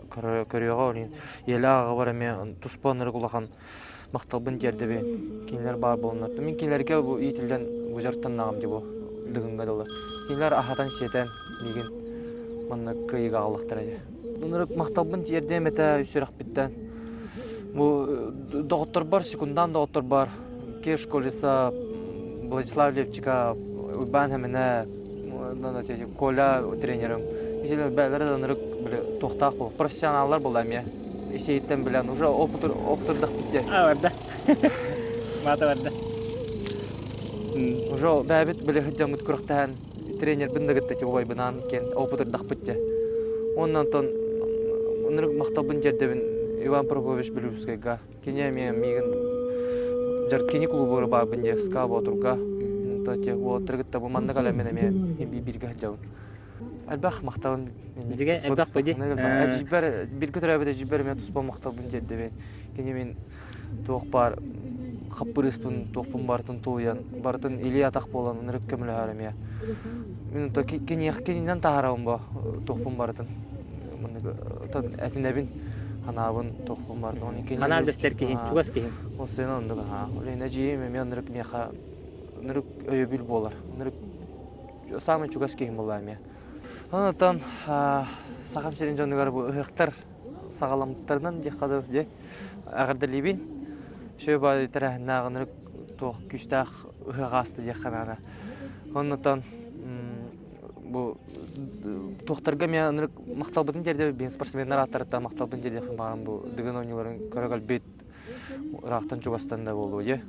Көрүөҕэ ол иһин ийэлээх аҕабар эмиэ туспа ынырык улахан махталбын тиэрдэбин. Кинилэр баар буоланнар. Мин кинилэргэ бу иитиллэн бу дьарыктаннаҕым дии бу дыгыҥҥа дылы. Кинилэр аһатан-сиэтэн миигин манна кыайыыга аҕаллахтара дии. Ынырык махталбын тиэрдиэм этэ үс сүрэхпиттэн. Бу доҕотторбор, секундаан доҕотторбор Кеш Колеса, Владислав Левчика, Уйбаан Хэминэ, Коля тренерым. Бээлэрэ да ынырык били туохтаах буол профессионаллар буолла эмиэ. Исейиттэн билэн уже опыт опытырдахпыт диэн. А барда. Маата барда. Уже бэйэбит били сылдьаммыт күрэхтэһэн тренербин да кытта убайбынаан киэн опытырдахпыт диэн. Уонна онтон ынырык махталбын тиэрдэбин Иван Прокопьевич Белюбскайга. Кини эмиэ миигин дьар кини клубугар баарбын диye СКА Боотурга уолаттары кытта бу манна кэлэммин эмиэ бииргэ сылдьабын. Элбэх махталын Дьигэ элбэх бу дии. Эдьиийбэр бииргэ төрөөбүт эдьиийбэр эмиэ туспа махталбын тиэрдэбин. Кини мин туох баар хаппырыыспын туохпун барытын тулуйан барытын илии-атах буолан ынырык көмөлөһөр эмиэ. Мин киниэх кининэн таһаарабын бо туохпун барытын. Маннык этинэбин ханаабын туохпун барытын. Оны кини Ханаал бэстэр киһин, чугас киһин. Ол сына оннук аhaa. Ол иһин эдьиийим эмиэ ынырык миэхэ ынырык өйөбүл буолар. Ынырык саамай чугас киһим буолла эмиэ. Онтон Сахам сирин дьонугар бу ыһыахтар саҕаламмыттарынан диэххэ дылы дьэ эҕэрдэлиибин. Үчүгэй баҕайы тэрээһиннээх ынырык туох күүстээх ыһыах ааста диэххэ наада. Оннотон бу туохтарга эмиэ ынырык махталбытын тиэрдэбит биһиги спортсменнар ааттарыттан махталбын тиэрдиэхпин баҕарам бу Дыгын оонньууларын көрө кэлбит ыраахтан чугастан да буолуо дьэ.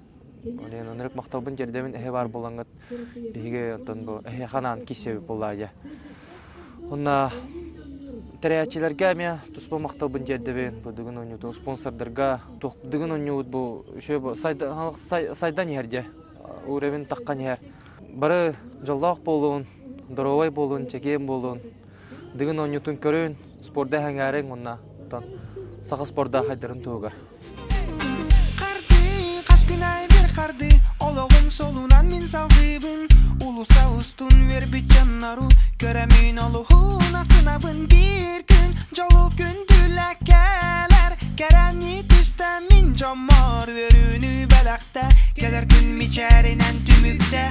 Онон ынырык махталбын тиэрдэбин эһэ баар буолаҥҥыт биһиги онтон бу эһиэхэ анаан киирсэбит буоллаа дьэ. Уонна тэрийээччилэргэ эмиэ туспа махталбын тиэрдэбин. Бу Дыгын оонньуутун спонсордарга туох Дыгын оонньуубут бу үчүгэй бу сайдан иһэр дьэ. Уровень таххан иһэр. Бары дьоллоох буолун, доруобай буолун, чэгиэн буолун. Дыгын оонньуутун көрүн, спорда эһэҥээриҥ уонна саха спорда хайдарын туһугар. Харды, хас күн аайы бир харды, олоҕум солунан мин салгыыбын. Улуса устун үөрбүт дьоннору көрөмүн олуһун асынабын. Биир күн дьолу күндүлэ кэлэр, кэрэни түстэ мин дьоммор үөрүүнү бэлэхтэ. Кэлэр күн мичээринэн түмүктэ.